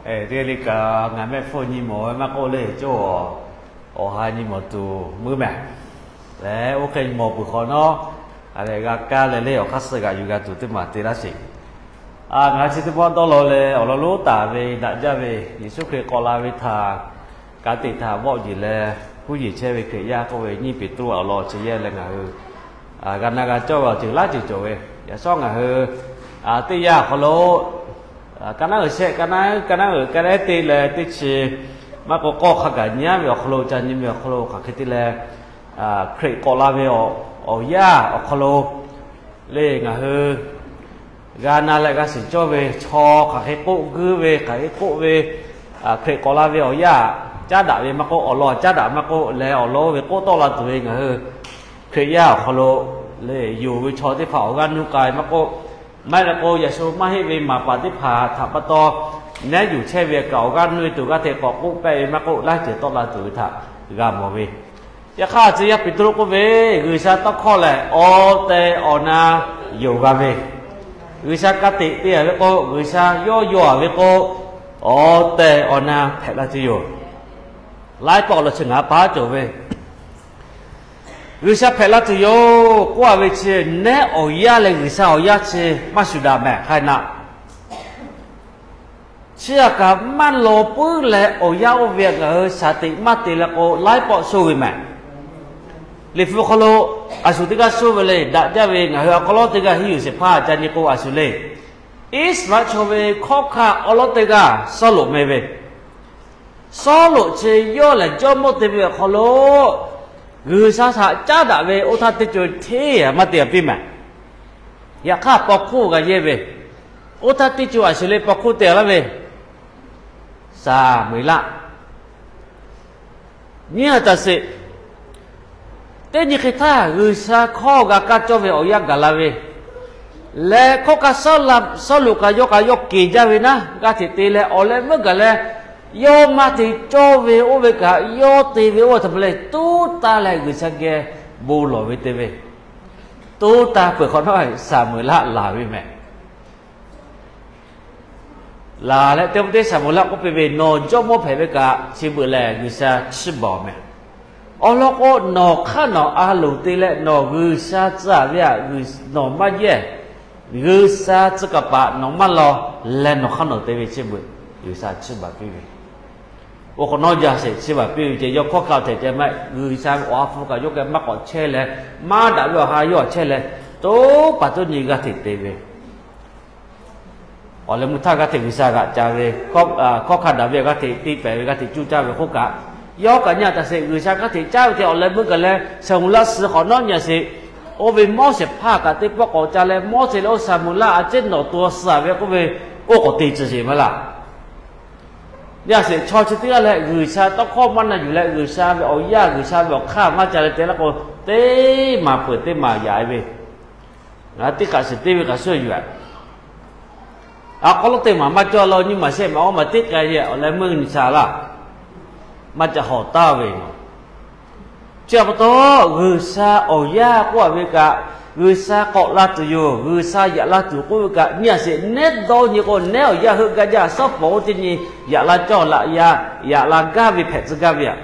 Teˇ g'aˇ le kaꞈ ngaˬ mehˆ hpfuhˇ nyi mawˬ ve maˇ k'oˆ le, cawˇ awˬ ha nyi mawˬ tuˬ muˇ mehˍ leh, oˇ hk'e nyi mawˬ peuˬ hk'awꞈ nawˉ, a lehˬ g'a kaˇ leh le awˬ hk'aˇ suh g'aꞈ yuˬ g'a tuˬ teˇ maˬ te laˇ sheˍ. Ngaˬ chi teˇ pawˆ dawˇ law leh awˬ lawn lonˉ taˍ ve daꞈ jaˇ ve Yeˍsuˆ Hkriꞈ k'awꞈ la ve htaꞈ ka tiꞈ htaꞈ vawˆ jeˬ leh, huˉ yeˬ chehˇ ve Hkriꞈ yaˇ k'oˆ ve nyiˇ Peˍtruˆ awˬ lawn chi yehˇ leh ngaˬ hui g'a na g'a cawˇ ve awˬ ceuˬ laˇ ceuˬ cawˬ ve. Yaꞈ shawˉ ngaˬ hui teˇ yanˇ awˬ hk'aw lo ka naˉ uiˍ shehˆ, ka naˉ ka naˉ uiˍ ka naˉ te leh teˇ chi maˇ k'o k'awˇ hk'a gaˬ nyi aˉ ve awˬ hk'aw lo, ca nyi ve awˬ hk'aw lo hk'aˬ hk'e te leh, Hkriꞈ k'awꞈ la ve awˬ yanˇ awˬ hk'aw lo le ngaˬ hui g'a na leh g'a shiˍ cawˇ ve chaw hk'aˬ hk'e k'oˆ guiˇ ve, hk'aˬ hk'e k'oˆ ve, Hkriꞈ k'awꞈ la ve awˬ yanˇ caˉ daꞈ ve maˇ k'oˆ, awˬ lawn caˉ daꞈ maˇ k'oˆ leh, awˬ lawn oˇ ve k'oˆ tawˆ la tuˬ ve ngaˬ hui Hkriꞈ yaˇ awˬ hk'aw lo le yonˍ ve chaw teˇ hpaˍ awˬ g'aˇ nuˇ k'ai maˇ k'oˆ, maˇ heˆ leh k'o yaꞈ sho maˇ heˆ ve maˍ paˍ teˇ hpaˍ htaꞈ pa taw nehˉ yuˬ chehˇ ve kaꞈ awˬ g'aˇ nuˇ e tuˬ g'aˇ hteꞈ k'awꞈ k'oˆ pehˆ ve maˇ k'oˆ, laiˉ ceuˬ tawˆ la tuˬ ve htaꞈ g'a mawˬ ve. Yaꞈ hk'aˇ, tcuh yaˇ Peˍtruˆ k'oˆ ve, G'uiˬsha tawˇ hkawˇ lehˬ awˬ tehˬ awˬ na yonˍ g'a ve, G'uiˬsha ka tiꞈ te a ve k'o, G'uiˬsha yawˇ yaw a ve k'o, awˬ tehˬ awˬ na hpehꞈ la tuˬ yoˬ. Laiˉ pawˆ lo chi ngaˬ pa cawˬ ve, G'uiˬsha hpehꞈ la tuˬ yoˬ k'oˆ a ve chi, nehˉ awˬ yaˇ leh G'uiˬsha awˬ yaˇ chi maˇ shuˍ daꞈ mehˍ hk'ai naˆ. Chi a kaꞈ maˇ law puiˉ leh awˬ yanˇ oˇ ve ngaˬ hui shaˍ teꞈ maˇ te leh k'o, laiˉ pawˆ shoˇ ve mehˍ. Liꞈ hpu hk'aw lo a shu teˇ g'aˇ shoˇ ve le, daꞈ jaˇ ve ngaˬ hui awˬ hk'aw lo teˇ g'aˇ henˇ yuˬ shehˍ hpaˇ ca nyi k'o, a shu le, Iˉsaˍreˍlaˆ chaw ve hkawˇ hkanˇ awˉ lawˉ teˇ g'aˇ Sawˉluꞈ meh ve, Sawˉluꞈ chi yawˇ lehˬ jawˇmawˇ te ve awˬ hk'aw lo G'uiˬsha htaꞈ caˉ daꞈ ve oˇ htaˇ teˇ co hteˇ maˇ te a piˇ mehˍ. Yaꞈ hk'aˇ, paw hkuˇ g'a yehˇ ve, oˇ htaˇ teˇ co a shu le paw hkuˇ te a laˇ ve Saˍmoˍeˍlaˆ nyiˇ ha taˍ sheˍ. Teˇ nyi hk'e htaˇ, G'uiˬsha hkawˇ g'a kaˇ cawˇ ve awˬ yanˇ gaˬ la ve leh, hkawˇ kaˇ Sawˉluꞈ kaꞈ yawˇ kaꞈ yawˇ keˬ jaˇ ve naˉ, g'a hteꞈ te leh awˬ leh meuˇ gaˬ leh, yawˇ maˇ te cawˇ ve oˇ ve kaꞈ yawˇ te ve oˇ ve htaꞈ pa leh tuˉ taˇ leh G'uiˬsha geh bon lawˬ ve te ve, tuˉ taˇ peuˬ hk'awꞈ nawˉ Saˍmoˍeˍlaˆ laˬ ve mehˍ. Laˬ leh teˇ pawˆ teˇ Saˍmoˍeˍlaˆ k'oˆ piˇ ve, Nawˬ jawˇmawˇ hpehꞈ ve kaꞈ chi beuꞈ lehˬ G'uiˬsha chiˇ baˬ mehˍ. Awˬ lawn k'o, nawˬ hk'aˇ nawˬ a loˍ te leh nawˬ G'uiˬsha tcuh a ve aꞈ, nawˬ maˇ yehˇ. G'uiˬsha tcuh kaˍ paˍ nawˬ maˇ law leh nawˬ hk'aˇ nawˬ te ve chi beuꞈ G'uiˬsha chiˇ baˬ piˇ ve. Oˇ hk'awꞈ nawˉ jaˇ sheˍ, chiˇ baˬ piˇ ve ceh yawˇ hkawˇ hkanˇ hteꞈ ceh maˇ heˆ. G'uiˬsha ve awˬ ha hpu kaꞈ yawˇ geh maˇ k'awꞈ chehˇ leh, maˇ daꞈ ve awˬ ha yawˇ chehˇ leh, toˉ paˍ toˉ nyi g'a hteꞈ te ve awˬ leh meuˇ htaˇ g'a hteꞈ G'uiˬsha g'aꞈ ca ve, hkawˇ hkanˇ daꞈ ve g'a hteꞈ te pehˍ ve g'a hteꞈ cuˇ caˇ ve k'oˆ kaꞈ, yawˇ kaꞈ nyi a taꞈ sheˍ G'uiˬsha g'a hteꞈ caˉ ve te awˬ leh meuˇ gaˬ leh Saˍmoˍeˍlaˆ suh hk'awꞈ nawˉ nyi a sheˍ. Oˇ ve Moˉseˍ hpaˇ kaꞈ teˇ pawˆ k'awꞈ ca leh, Moˉseˍ leh oˇ Saˍmoˍeˍlaˆ a ciˉ nawˬ to suh a ve k'oˆ ve, oˇ k'awꞈ te tcuh sheˍ maˇ laˇ. Nyi a sheˍ, chaw chi teˇ g'aˇ leh G'uiˬsha tawˇ hkawˇ maˇ na yuˬ leh G'uiˬsha ve awˬ yaˇ, G'uiˬsha ve awˬ hk'aˇ maˇ ca leh te laˇ k'o, teˇ maˬ peuˬ teˇ maˬ yaꞈ e ve, ngaˬ teˇ kaꞈ shiˍ teˇ ve kaꞈ suhˉ yuˬ a. A k'aw lawˉ teˇ maˬ maˇ cawˇ la, nyiˇ maˬ shehˆ maˬ awˇ maˬ teˇ k'ai ve awˬ leh meuˇ nyi sha laˇ. Maˇ ca hawˍ taˍ ve yoˬ. Chi pa taw, G'uiˬsha awˬ yaˇ k'oˆ a ve kaꞈ, G'uiˬsha k'awꞈ la tuˬ yoˬ, G'uiˬsha yaꞈ la tuˬ k'oˆ ve kaꞈ, nyi a sheˍ, nehˉ dawˇ nyi k'o, nehˉ awˬ yaˇ heuˆ gaˇ jaˇ, shaˉ pawˍ oˇ teˇ nyi yaꞈ la cawˇ laꞈ yaˇ, yaꞈ la gaˇ ve hpehꞈ tcuh gaˇ ve aꞈ.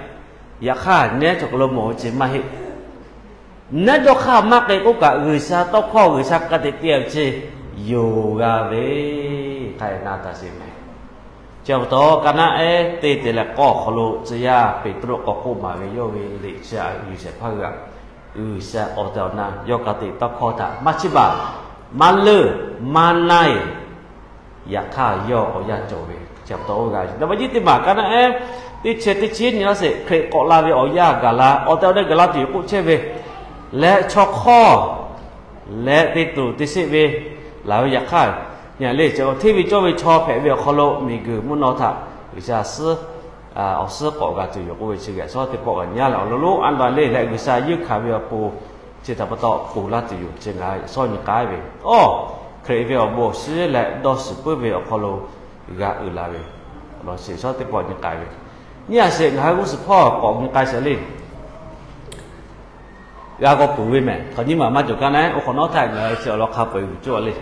Yaꞈ hk'aˇ, nehˉ cawˬ k'aw lo mawˬ ve chi maˇ heˆ. Nehˉ dawˇ hk'aˇ maˇ k'ai k'oˆ kaꞈ, G'uiˬsha tawˇ hkawˇ G'uiˬsha ka tiꞈ te a ve chi yonˍ g'a ve hk'a na taˍ sheˍ mehˍ. Chi pa taw, ka naˆ ehˉ teˇ te leh k'awˇ awˬ hk'aw lo tcuh yaˇ Peˍtruˆ k'awꞈ k'oˆ maˍ ve yawˇ ve liꞈ chi a yuˬ shehˍ hpaˇ g'aꞈ, G'uiˬsha awˬ tehˬ awˬ na yawˇ ka tiꞈ tawˇ hkawˇ htaꞈ maˇ chiˇ baˬ, maˇ leuˆ, maˇ na e. Yaꞈ hk'aˇ, yawˇ awˬ yanˇ cawˬ ve chi pa taw oˇ g'a. Naˍ baꞈ nyiˇ teˇ maˬ ka naˆ ehˉ teˇ chi teˇ chi nyi laˇ sheˍ, Hkriꞈ k'awꞈ la ve awˬ yanˇ gaˬ la, awˬ tehˬ awˬ na gaˬ la tuˬ yoˬ k'oˆ chehˇ ve leh, chaw hk'awˇ leh te tuˬ te sheˆ ve laˬ ve yaꞈ hk'aˇ, nyi a le, hteˇ ve cawˇ ve chaw hpehꞈ ve awˬ hk'aw lo miˬguiˬ mvuhˇ naw htaꞈ G'uiˬsha suhˉ awˬ suhˉ k'awꞈ g'a tuˬ yoˬ k'oˆ ve chi g'aꞈ shawˉ teˇ pawˆ g'a nyi a leh, awˬ lawn lonˉ a la le leh G'uiˬsha yeunˇ hkanˍ ve awˬ pon chi htaꞈ pa taw ponˬ laˇ tuˬ yoˬ. Chi ngaˬ shawˉ nyi k'ai ve, awˬ Hkriꞈ ve awˬ bon awˬ shinˉ leh dawˇ shiˍ puiˉ ve awˬ hk'aw lo g'a uiˍ la ve, awˬ lawn sheˍ shawˉ teˇ pawˆ nyi k'ai ve, nyi a sheˍ, ngaˬ hui g'uˇ suhˍ hpawˇ k'awꞈ nyi k'ai sheˍ le. G'a k'awꞈ peuˬ ve mehˍ. Hk'awꞈ nyiˇ maˬ maˇ cawˬ kaꞈ naˆ, oˇ hk'awꞈ nawˉ htaˇ ngaˬ hui chi awˬ lawn hk'a peu-eˬ g'uiˬ cawˇ le.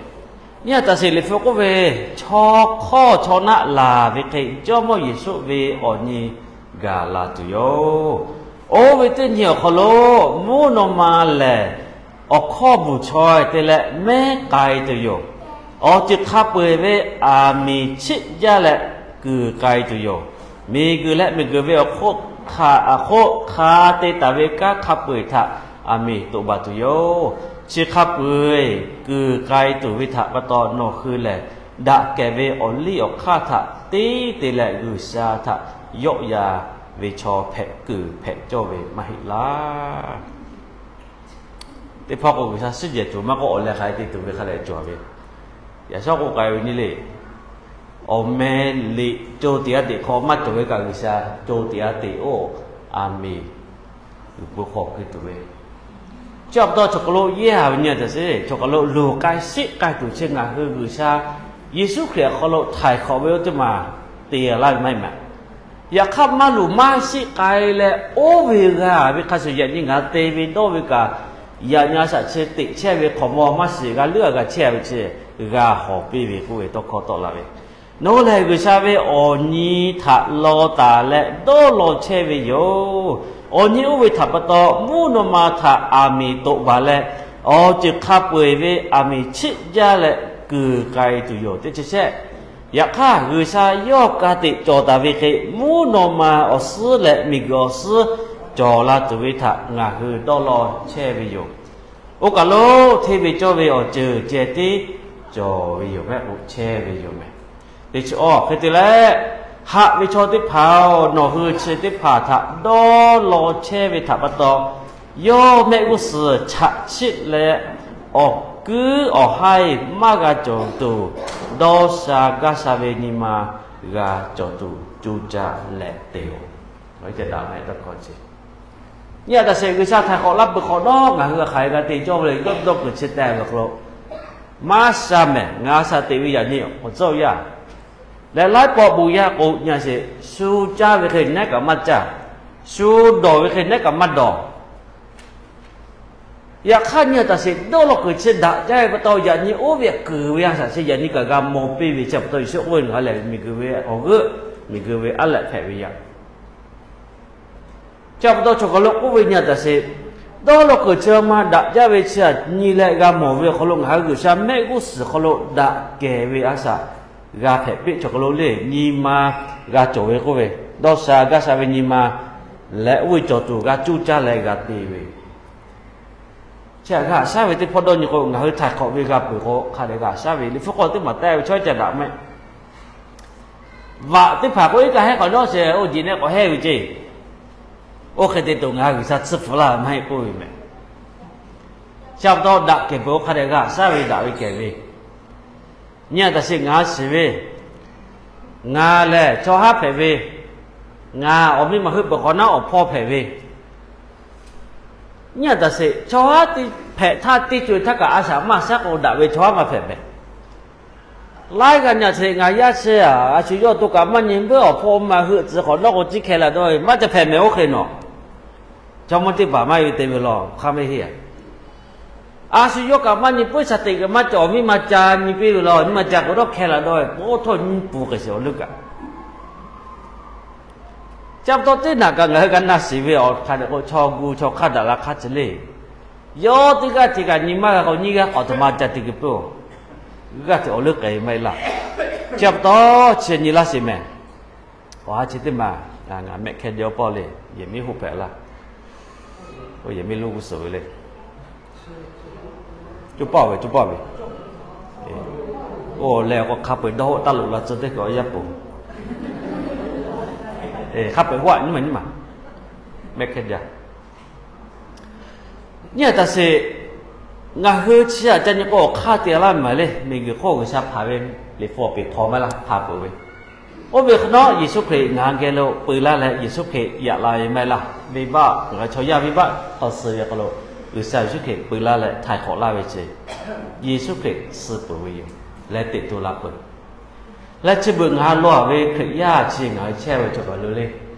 Nyi a taꞈ sheˍ, Liꞈ hpu k'oˆ ve, Chaw hk'awˇ chaw naˆ laˬ ve hk'e, Jawˇmawˇ Yeˍsuˆ ve awˬ nyi gaˬ la tuˬ yoˬ. Oˇ ve teˇ nyi awˬ hk'aw lo mvuhˇ naw ma lehˬ, awˬ hkawˇ bvuhˬ chaweh te leh mehˉ k'ai tuˬ yoˬ. Awˬ ceuˬ hk'a peu-eˬ ve aˬ miˍ chiˆ jaˇ leh kuiˬ k'ai tuˬ yoˬ. Miˬguiˬ leh miˬguiˬ ve awˬ hk'oˆ hk'a, awˬ hk'oˆ hk'a te taˍ ve kanˉ hk'a peu-eˬ htaꞈ aˬ miˍ toꞈ baˬ tuˬ yoˬ. Chi hk'a peu-eˬ kuiˬ k'ai tuˬ ve htaꞈ pa taw nawˬ hui lehˬ, daꞈ kehˬ ve awˬ liˇ awˬ hk'aˇ htaꞈ teˇ te leh G'uiˬsha htaꞈ yawˆ yan ve chaw hpehꞈ kuiˬ hpehꞈ cawˇ ve maˇ heˆ laˇ. Teˇ hpawˇ k'o, G'uiˬsha suhˉ jehˬ tuˬ maˇ k'oˆ, awˬ leh hk'aˬ hk'e te tuˬ ve hk'a dehꞈ cawˬ ve. Yaꞈ shawˉ k'oˆ k'ai ve nyi le, awˬ meh liꞈ co tiꞈ a teꞈ hk'aw maˇ cawˬ ve kaꞈ, G'uiˬsha co tiꞈ a teꞈ oˇ aˬ miˍ g'uiˬ pui hk'aw keu tuˬ ve. Chi pa taw chaw hk'aw lo yehˇ a ve nyi a taꞈ sheˍ, chaw hk'aw lo luˬ k'ai sheˆ k'ai tuˬ chi ngaˬ hui G'uiˬsha Yeˍsuˆ Hkriꞈ awˬ hk'aw lo htaiˍ hk'awꞈ ve oˇ teˇ maˬ te laˇ ve maˇ heˆ mehˍ. Yaꞈ hk'aˇ, maˇ luˬ maˇ sheˆ k'ai leh oˇ ve g'a ve hk'a shuˍ, yaꞈ nyi ngaˬ te ve dawˇ ve kaꞈ, yaꞈ nyi a shaꞈ chi teꞈ chehˇ ve hk'awꞈ maw maˇ shiˍ g'a leuˉ a g'a chehˇ ve chi g'a hawˬ piˇ ve k'oˆ ve tawˇ hkawˇ tawˆ la ve. Nawˬ hui lehˬ, G'uiˬsha ve awˬ nyi htaꞈ law taˍ leh dawˇ law chehˇ ve yoˬ. Awˬ nyi oˇ ve htaꞈ pa taw, mvuhˇ naw ma htaꞈ aˬ miˍ toꞈ baˬ leh, awˬ ceuˬ hk'a peu-eˬ ve aˬ miˍ chiˆ jaˇ leh kuiˬ k'ai tuˬ yoˬ tehꞈ chi shehˆ. Yaꞈ hk'aˇ, G'uiˬsha yawˇ ka tiꞈ cawˬ taˍ ve hk'e, mvuhˇ naw ma awˬ suhˉ leh miˬguiˬ awˬ suhˉ cawˬ la tuˬ ve htaꞈ ngaˬ hui dawˇ law chehˇ ve yoˬ. Oˇ kaˬ lo hteˇ ve cawˇ ve awˬ ceuˬ ceh tiˉ cawˬ ve yoˬ mehˆ k'o chehˇ ve yoˬ mehˍ. Teˇ chi awˬ hk'e te leh, haꞈ ve chaw teˇ hpaˍ-oˬ, nawˬ hui chi teˇ hpaˍ htaꞈ dawˇ law chehˇ ve htaꞈ pa taw, yawˇ mehˆ g'uˇ suhˍ chaꞈ chiˆ leh awˬ kuiˉ awˬ haiˇ maˇ g'a cawˬ tuˬ, dawˇ sha gaˇ sha ve nyi ma g'a cawˬ tuˬ coˇ caˇ leh te-oˬ. Nyi a taꞈ sheˍ, G'uiˬsha htaiˍ hk'awꞈ laˇ peuˬ hk'awꞈ nawˉ, ngaˬ hui hk'aˬ hk'e g'a te cawˇ ve le, yawˇ dawˇ kuiˬ chi teh ve hk'aw lo maˇ sha mehˍ. Ngaˬ sha teꞈ ve yaꞈ nyi awˬ tcuhˉ yaˇ leh laiˉ pawˆ bon yaˇ k'o, nyi a sheˍ, shu caˇ ve hk'e nehˉ kaꞈ maˇ caˇ, shu dawˬ ve hk'e nehˉ kaꞈ maˇ dawˬ. Yaꞈ hk'aˇ, nyi a taꞈ sheˍ, dawˇ law kuiˬ chi daꞈ jaˇ ve pa taw, yaꞈ nyi oˇ ve kuiˬ ve a shaꞈ chi yaꞈ nyi kaꞈ g'a maw piˇ ve chi pa taw, Yeˍsuˆ k'oˆ ve, Ngaˬ lehˬ miˬguiˬ ve awˬ g'euˆ, miˬguiˬ ve aˉ lehꞈ hpehꞈ ve yaꞈ. Chi pa taw chaw hk'aw lo k'oˆ ve, nyi a taꞈ sheˍ, dawˇ law kuiˬ chi ma daꞈ jaˇ ve chi htaꞈ nyi leh g'a mawˬ ve awˬ hk'aw lo, ngaˬ hui G'uiˬsha mehˆ g'uˇ suhˍ hk'aw lo daꞈ kehˬ ve a shaꞈ g'a hpehꞈ piˇ. Chaw hk'aw lo le nyi ma g'a cawˬ ve k'oˆ ve, dawˇ sha gaˇ sha ve nyi ma leh oˇ ve cawˬ tuˬ g'a coˇ caˇ leh g'a te ve. Chi htaꞈ g'a haꞈ shaˉ ve teˇ hpawˇ dawˇ nyi k'o, ngaˬ hui htaiˍ hk'awꞈ ve g'a peuˬ k'o, hk'a dehꞈ g'a haꞈ shaˉ ve. Liꞈ hpu k'awꞈ teˇ maˬ taˆ ve chaw ca daꞈ mehˆ. Vaꞈ teˇ hpaˍ k'o, iˉ kaˆ hehˉ k'awꞈ nawˉ sheˍ, oˇ jeˬ nehˆ k'awꞈ hehˉ ve ceˇ. Oˇ hk'e te tuˬ ngaˬ hui G'uiˬsha tsuhˇ pfuhˍ laˇ maˇ heˆ k'oˆ ve mehˍ. Chi pa taw daꞈ kehˬ peuˬ k'o, hk'a dehꞈ g'a haꞈ shaˉ ve, daꞈ ve kehˬ ve. Nyi a taꞈ sheˍ, ngaˬ shiˍ ve, ngaˬ lehˬ chaw haˉ hpehꞈ ve, ngaˬ awˬ miˇ ma heuˆ peuˬ hk'awꞈ nawˉ awˬ hpawˇ hpehꞈ ve. Nyi a taꞈ sheˍ, chaw haˉ hpehꞈ htaˇ teˇ co-e htaˇ kaꞈ a shaꞈ maˇ shaˉ k'o, daꞈ ve chaw haˉ maˇ hpehꞈ mehˍ. Laiˉ g'aˇ nyi a taꞈ sheˍ, ngaˬ yaˇ chi a, a shu yawˇ to kaꞈ maˇ nyi puiˉ, awˬ hpawˇ ma heuˆ tcuh hk'awꞈ nawˉ k'o, ciˉ hkeh la dawˇ ve maˇ ca hpehꞈ mehˍ. Oˇ hk'e nawˬ, chaw mawˇ teˇ hpaˍ maˇ ve te ve law hk'aˇ maˇ heˆ. A shu yawˇ kaꞈ maˇ nyi puiˉ, shaˍ teꞈ kaꞈ maˇ cawˬ, miˇ ma ca nyi piˇ ve law, miˇ ma ca k'o dawˇ hkeh la dawˇ ve, oˇ htawˇ nyi pfuhˍ k'ai sheˍ awˬ leuˉ kaꞈ. Chi pa taw teˇ naꞈ kaꞈ ngaˬ hui g'a na shiˍ ve awˬ hk'aˇ k'o, chaw gu chaw hk'aˇ daꞈ la hk'aˇ chi le. Yawˇ teˇ g'aˇ te kaꞈ nyi maˇ g'a k'o, nyiˇ g'aˇ k'awꞈ htoꞈ ma ca te kuiˬ peuˬ-oˬ. G'aˇ hteꞈ awˬ leuˉ k'ai maˇ heˆ laˇ. Chi pa taw chi nyi laˇ sheˍ mehˍ. Awˬ ha chi teˇ maˬ, ngaˬ mehˆ hkeh de awˬ pawˆ le, yehˬ miˉ hoˆ hpehꞈ laˇ. Oˇ yehˬ miˉ lonˉ g'uˇ suhˍ ve le. Coˇ paˆ ve, coˇ paˆ ve. Oˇ lehˬ k'o, hk'a peu-eˬ dawˇ hoˆ taˇ loꞈ la tcuh teˇ hkui awˬ yaˇ poˬ. Hk'a peu-eˬ hoˆ a nyiˇ maˬ nyiˇ maˬ mehˆ hkeh de. Nyi a taꞈ sheˍ, ngaˬ hui chi htaꞈ ca nyi k'o, awˬ hk'aˇ te laˇ maˬ le. Miˬguiˬ hk'oˆ G'uiˬsha hpanˍ ve Liꞈ hpu awˬ peˍ hk'aw maˇ heˆ laˇ, hpanˍ peuˬ ve. Oˇ ve hk'awꞈ nawˉ, Yeˍsuˆ Hkriꞈ ngaˬ hui geh lo peu laˇ leh, Yeˍsuˆ Hkriꞈ yaꞈ la ve maˇ heˆ laˇ. Venˇbaˆ ngaˬ hui chaw yaˇ venˇbaˆ hk'aw suh ve hk'aw lo, G'uiˬsha Yeˍsuˆ Hkriꞈ peu laˇ leh htaiˍ hk'awꞈ laˇ ve chi, Yeˍsuˆ Hkriꞈ suh peuˬ ve yoˬ. Leh teꞈ to la peuˬ. Leh chi beuꞈ ngaˬ hui law ve Hkriꞈ yaˇ chi ngaˬ hui chehˇ ve chaw kaˬ lo le,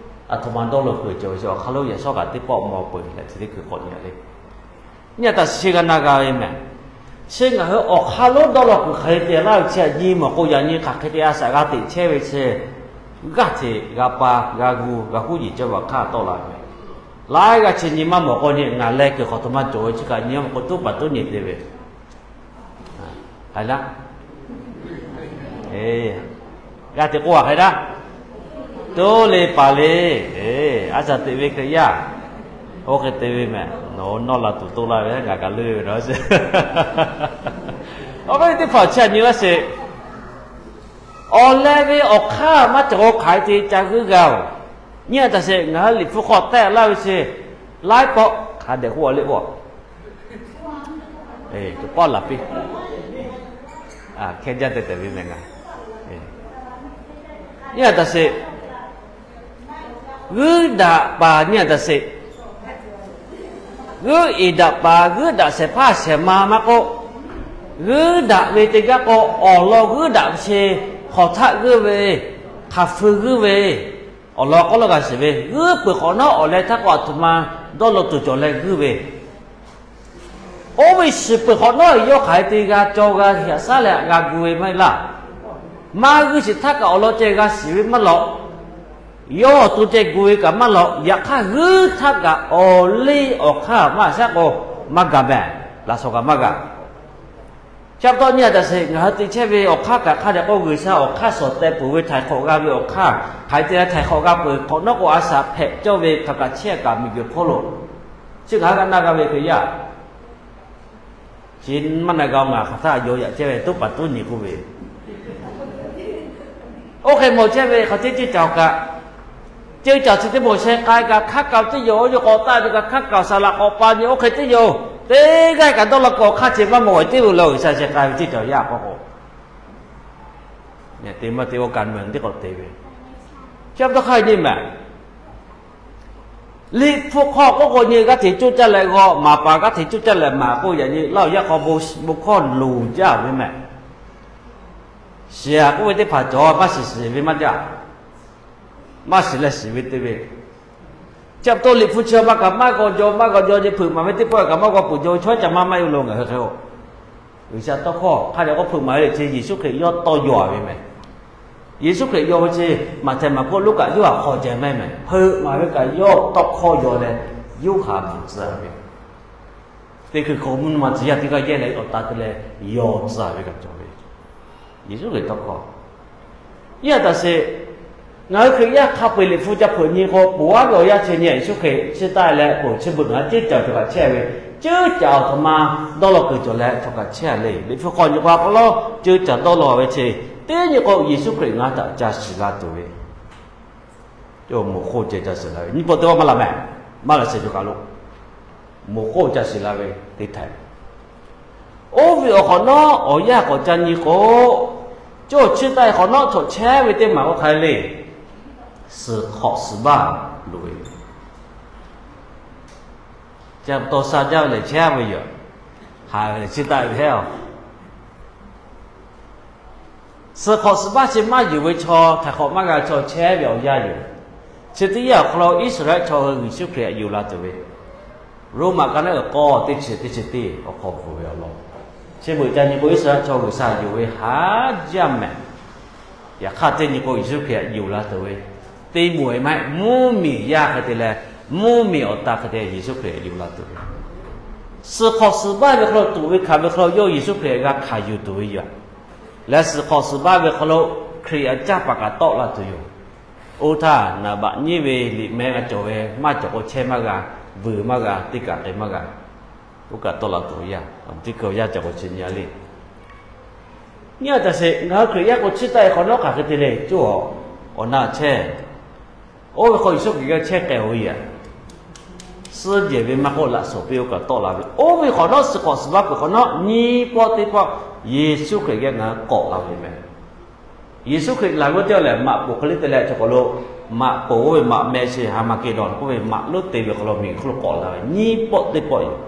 aˬ htoꞈ ma dawˇ law peuˬ cawˬ ve chi awˬ hk'aˇ lo yaꞈ shawˉ kaꞈ teˇ pawˆ maw peuˬ leh chi teˇ hkui k'awꞈ nyi le. Nyi a taꞈ sheˍ, g'a na g'a ve mehˍ. Chi ngaˬ hui awˬ hk'aˇ lonˉ dawˇ law kuiˬ hk'aˬ hk'e te laˇ ve chi, nyi mawˬ k'o yaꞈ nyi hk'aˬ hk'e te a shaꞈ g'a teꞈ chehˇ ve chi, g'aˇ hteꞈ g'a pa g'a gu g'a huˉ yiˍ cawˇ ve awˬ hk'aˇ tawˆ la ve. Laiˉ g'aˇ chi nyi maˇ mawˬ k'o nyi ngaˬ leh kuiˬ hk'awꞈ htoꞈ ma cawˬ ve chi kaꞈ nyi maˇ mawˬ k'o tuˉ paˍ tuˉ nyi te ve. Hk'aˬ laˇ, g'aˇ hteꞈ k'oˆ a hk'e daˇ, tuˉ le paˍ le, a shaꞈ teꞈ ve Hkriꞈ yaˇ, oˇ hk'e te ve mehˬ. Nawˬ hui nawˇ la tuˬ toˆ laˇ ve ngaˬ kaꞈ leuˇ ve na. Awˬ viˉ teˇ hpaˍ chi aꞈ nyi laˇ sheˍ. Awˬ leh ve awˬ hk'aˇ maˇ cawˬ k'o hk'aˬ hk'e te ca g'uiˇ g'a oˬ. Nyi a taꞈ sheˍ, ngaˬ hui Liꞈ hpu hk'aw tehˆ laˇ ve chi, laiˉ pawˆ hk'a dehꞈ k'oˆ a le k'o, pawˆ laˬ piˇ. Hkehˇ jaˇ tehꞈ tehꞈ ve mehˬ ngaˬ. Nyi a taꞈ sheˍ, g'uiˇ daꞈ paˍ nyi a taꞈ sheˍ, g'uiˇ eˍ daꞈ paˍ g'uiˇ daꞈ shehˍ hpaˇ shehˍ ma maˇ k'oˆ, g'uiˇ daꞈ ve teˇ g'aˇ k'o, awˬ lawn g'uiˇ daꞈ ve chi hk'aˬ htaˆ g'uiˇ ve, hk'aˬ feu g'uiˇ ve, awˬ lawn k'oˆ laˇ g'a shiˍ ve, g'uiˇ peuˬ hk'awꞈ nawˉ awˬ leh htaˇ k'o aˬ htoꞈ ma dawˇ law tuˬ cawˬ leh g'uiˇ ve, oˇ ve shiˍ peuˬ hk'awꞈ nawˉ yawˇ hk'aˬ hk'e te g'a caw g'a haꞈ shaˉ leh g'a gu ve maˇ heˆ laˇ. Maˇ g'uiˇ shiˍ htaˇ kaꞈ awˬ lawn ceh g'a shiˍ ve maˇ lawꞈ. Yawˇ awˬ to ceh gu ve kaꞈ maˇ lawꞈ. Yaꞈ hk'aˇ g'uiˇ htaˇ kaꞈ awˬ liˇ awˬ hk'aˇ maˇ shaˉ k'o, maˇ gaˬ mehˬ. Laꞈ shawnˍ kaꞈ maˇ gaˬ. Chi pa taw nyi a taꞈ sheˍ, ngaˬ hui te chehˇ ve awˬ hk'aˇ kaꞈ hk'a dehꞈ k'o G'uiˬsha awˬ hk'aˇ shawˍ teh peuˬ ve htaiˍ hk'awꞈ g'a ve awˬ hk'aˇ, hk'aˬ hk'e te leh htaiˍ hk'awꞈ g'a peuˬ hk'awꞈ nawˉ k'o a shaꞈ hpehꞈ cawˇ ve hk'aˬ kaꞈ chehˇ kaꞈ miˬguiˬ hk'oˆ lo chi ngaˬ hui g'a na g'a ve Hkriꞈ yaˇ, chi maˇ na g'a ngaˬ hk'aˬ htaˇ yaw yaꞈ chehˇ ve tuˉ paˍ tuˉ nyi k'oˆ ve, oˇ hk'e mawˬ chehˇ ve hk'aˬ teˇ ceuˇ caˬ kaꞈ, ceuˇ caˬ chi teˇ mawˬ sheh k'ai kaꞈ hk'aˇ kaꞈ teˇ yoˬ. Oˇ ve k'awꞈ taˆ ve kaꞈ hk'aˇ kaꞈ saˍ laꞈ k'awꞈ pa nyi oˇ hk'e teˇ yoˬ. Teˇ g'aˇ kaꞈ dawˇ law k'o hk'aˇ chi maˇ mawˬ ve teˇ lo leh G'uiˬsha sheh k'ai ve ceuˇ caˬ yaˇ k'o k'o, te maˇ te oˇ kaꞈ meuˬ teˇ k'awꞈ te ve. Chi pa taw hk'a nyi mehˬ. Liꞈ hpu hk'aw k'oˆ k'o nyi g'aˇ hteꞈ coˇ caˇ leh g'aw, maˍ paˍ g'aˇ hteꞈ coˇ caˇ leh maˍ k'oˆ yaꞈ nyi laˇ awˬ yaˇ hk'aw bon hkawˇ loˍ jaˇ ve mehˬ. Shiˍ aꞈ k'oˆ ve teˇ hpaˍ cawˬ maˇ shiˍ shiˍ ve maˇ jaˇ. Maˇ shiˍ leh shiˍ ve te ve. Chi pa taw Liꞈ hpu chi maˇ kaꞈ maˇ g'aw jaw, maˇ g'aw jaw nyi hpeuꞈ maˍ ve teˇ pawˆ kaꞈ maˇ g'aw peuˬ jaw ve chaw caꞈ ma maˇ heˆ lo ngaˬ hui hk'e-o. G'uiˬsha tawˇ hkawˇ hk'a dehꞈ k'oˆ hpeuꞈ maˍ ve le chi Yeˍsuˆ Hkriꞈ yawˇ tawˇ yaw ve mehˬ. Yeˍsuˆ Hkriꞈ yaw ve chi Maꞈhtehˍ, Maˍkuˆ, Luˉkaꞈ, Yoˇhanˬ hk'aw ceh maˇ heˆ mehˬ. Hpeuꞈ maˍ ve kaꞈ yawˇ tawˇ hkawˇ yaw leh Yoˇhanˬ bvuhꞈ tcuh ve. Teˇ hkui hk'aw mvuhˇ naw ma tcuh yaˇ teˇ g'aˇ yehˇ leh awˬ ta te leh yaw tcuh ve kaꞈ cawˬ ve. Yeˍsuˆ Hkriꞈ tawˇ hkawˇ. Yaˇ taꞈ sheˍ, ngaˬ hui Hkriꞈ yaˇ hk'a peu-eˬ Liꞈ hpu ca hpeuꞈ nyi k'o, poˬ aˉ ve awˬ yaˇ chi nyi Yeˍsuˆ Hkriꞈ chi taˆ leh poˬ chi beuꞈ ngaˬ hui ceuˇ caˬ cawˬ kaꞈ chehˇ ve, ceuˇ caˬ awˬ htoꞈ ma dawˇ law kuiˬ cawˬ leh chaw kaꞈ chehˇ le. Liꞈ hpu hk'aw nyi k'o a k'aw lawˉ ceuˇ caˬ dawˇ law ve chi, teˇ nyi k'o Yeˍsuˆ Hkriꞈ ngaˬ htaꞈ ca shiˍ la tuˬ ve, moˍ hk'oˆ ceh ca shiˍ la ve nyi paw teˇ pawˆ maˇ la mehˬ. Maˇ la shehˍ cawˬ kaꞈ lo, moˍ hk'oˆ ca shiˍ la ve teˇ htaiꞈ. Oˇ ve awˬ hk'awꞈ nawˉ awˬ yanˇ k'awꞈ ca nyi k'o, cawˇ chi taˆ hk'awꞈ nawˉ chaw chehˇ ve teˇ maˬ k'o hk'a le, suhˍ hk'awꞈ suhˍ baˇ loˍ ve, ca taw sha jaˇ ve lehˬ chehˇ ve yoˬ. Haˍ ve lehˬ chi taˆ ve hehˉ-oˬ. Suhˍ hk'awꞈ suhˍ baˇ chi maˇ yuˬ ve chaw, htaiˍ hk'awꞈ maˇ g'a chaw chehˇ ve awˬ yanˇ yoˬ. Chi teˇ yanˇ awˬ hk'aw lo Iˉsaˍreˍlaˆ chaw hui Yeˍsuˆ Hkriꞈ htaꞈ yonˍ la tuˬ ve, Roˉmaꞈ ka naˉ uiˍ k'awˇ teˇ chi teˇ chi teˇ awˬ hk'aw bvuhꞈ ve awˬ lawn, chi beuꞈ ca nyi k'o Iˉsaˍreˍlaˆ chaw G'uiˬsha yonˍ ve haˉ jaˇ mehˬ. Yaꞈ hk'aˇ teˇ nyi k'o Yeˍsuˆ Hkriꞈ htaꞈ yonˍ la tuˬ ve, teˇ moˍ e maˇ heˆ, mvuhˇmiˬ yaˇ hk'e te leh, mvuhˇmiˬ awˬ ta hk'e te Yeˍsuˆ Hkriꞈ htaꞈ yonˍ la tuˬ ve, suhˍ hk'awꞈ suhˍ baˇ ve hk'aw lo tuꞈ ve hkanˍ ve hk'aw lo yawˇ Yeˍsuˆ Hkriꞈ g'a hkanˍ yuˬ tuˬ ve yoˬ. Leh suhˍ hk'awꞈ suhˍ baˇ ve hk'aw lo Hkriꞈ htaꞈ caˇ paˍ kaꞈ tawˆ la tuˬ yoˬ. Oˇ htaˇ naˍ baꞈ nyiˇ ve liꞈ meh g'a cawˬ ve maˇ cawˬ k'o chehˇ maˇ g'a, vuiˬ maˇ g'a, teˇ kaꞈ k'ai maˇ g'a. Oˇ kaꞈ tawˆ la tuˬ yaˇ, teˇ hkui awˬ yanˇ ca k'o chi nyi a le. Nyi a taꞈ sheˍ, ngaˬ hui Hkriꞈ yaˇ k'o chi taˆ e hk'awꞈ nawˉ hk'aˬ hk'e te le cawˇ, awˬ na chehˇ. Oˇ ve hk'aw Yeˍsuˆ Hkriꞈ g'a chehˇ k'ai-o ve yaꞈ, suhˉ jehˬ ve maˇ k'oˆ laꞈ shawnˍ piˇ oˇ kaꞈ tawˆ la ve. Oˇ ve hk'awꞈ nawˉ suhˍ hk'awꞈ suhˍ baˇ peuˬ hk'awꞈ nawˉ nyiˇ pawˆ teˇ pawˆ Yeˍsuˆ Hkriꞈ geh ngaˬ hui k'awꞈ la ve mehˬ. Yeˍsuˆ Hkriꞈ laˬ ve oˇ teˇ g'aˇ lehˬ, maꞈ poˍ hk'e le te leh chaw k'awꞈ lo, maꞈ poˍ oˇ ve maꞈ meh chi Haˍmaˍgeˍdonˍ k'oˆ ve maꞈ lonˉ te ve hk'aw lo miˬguiˬ hk'oˆ lo k'awꞈ la ve nyiˇ pawˆ teˇ pawˆ yoˬ.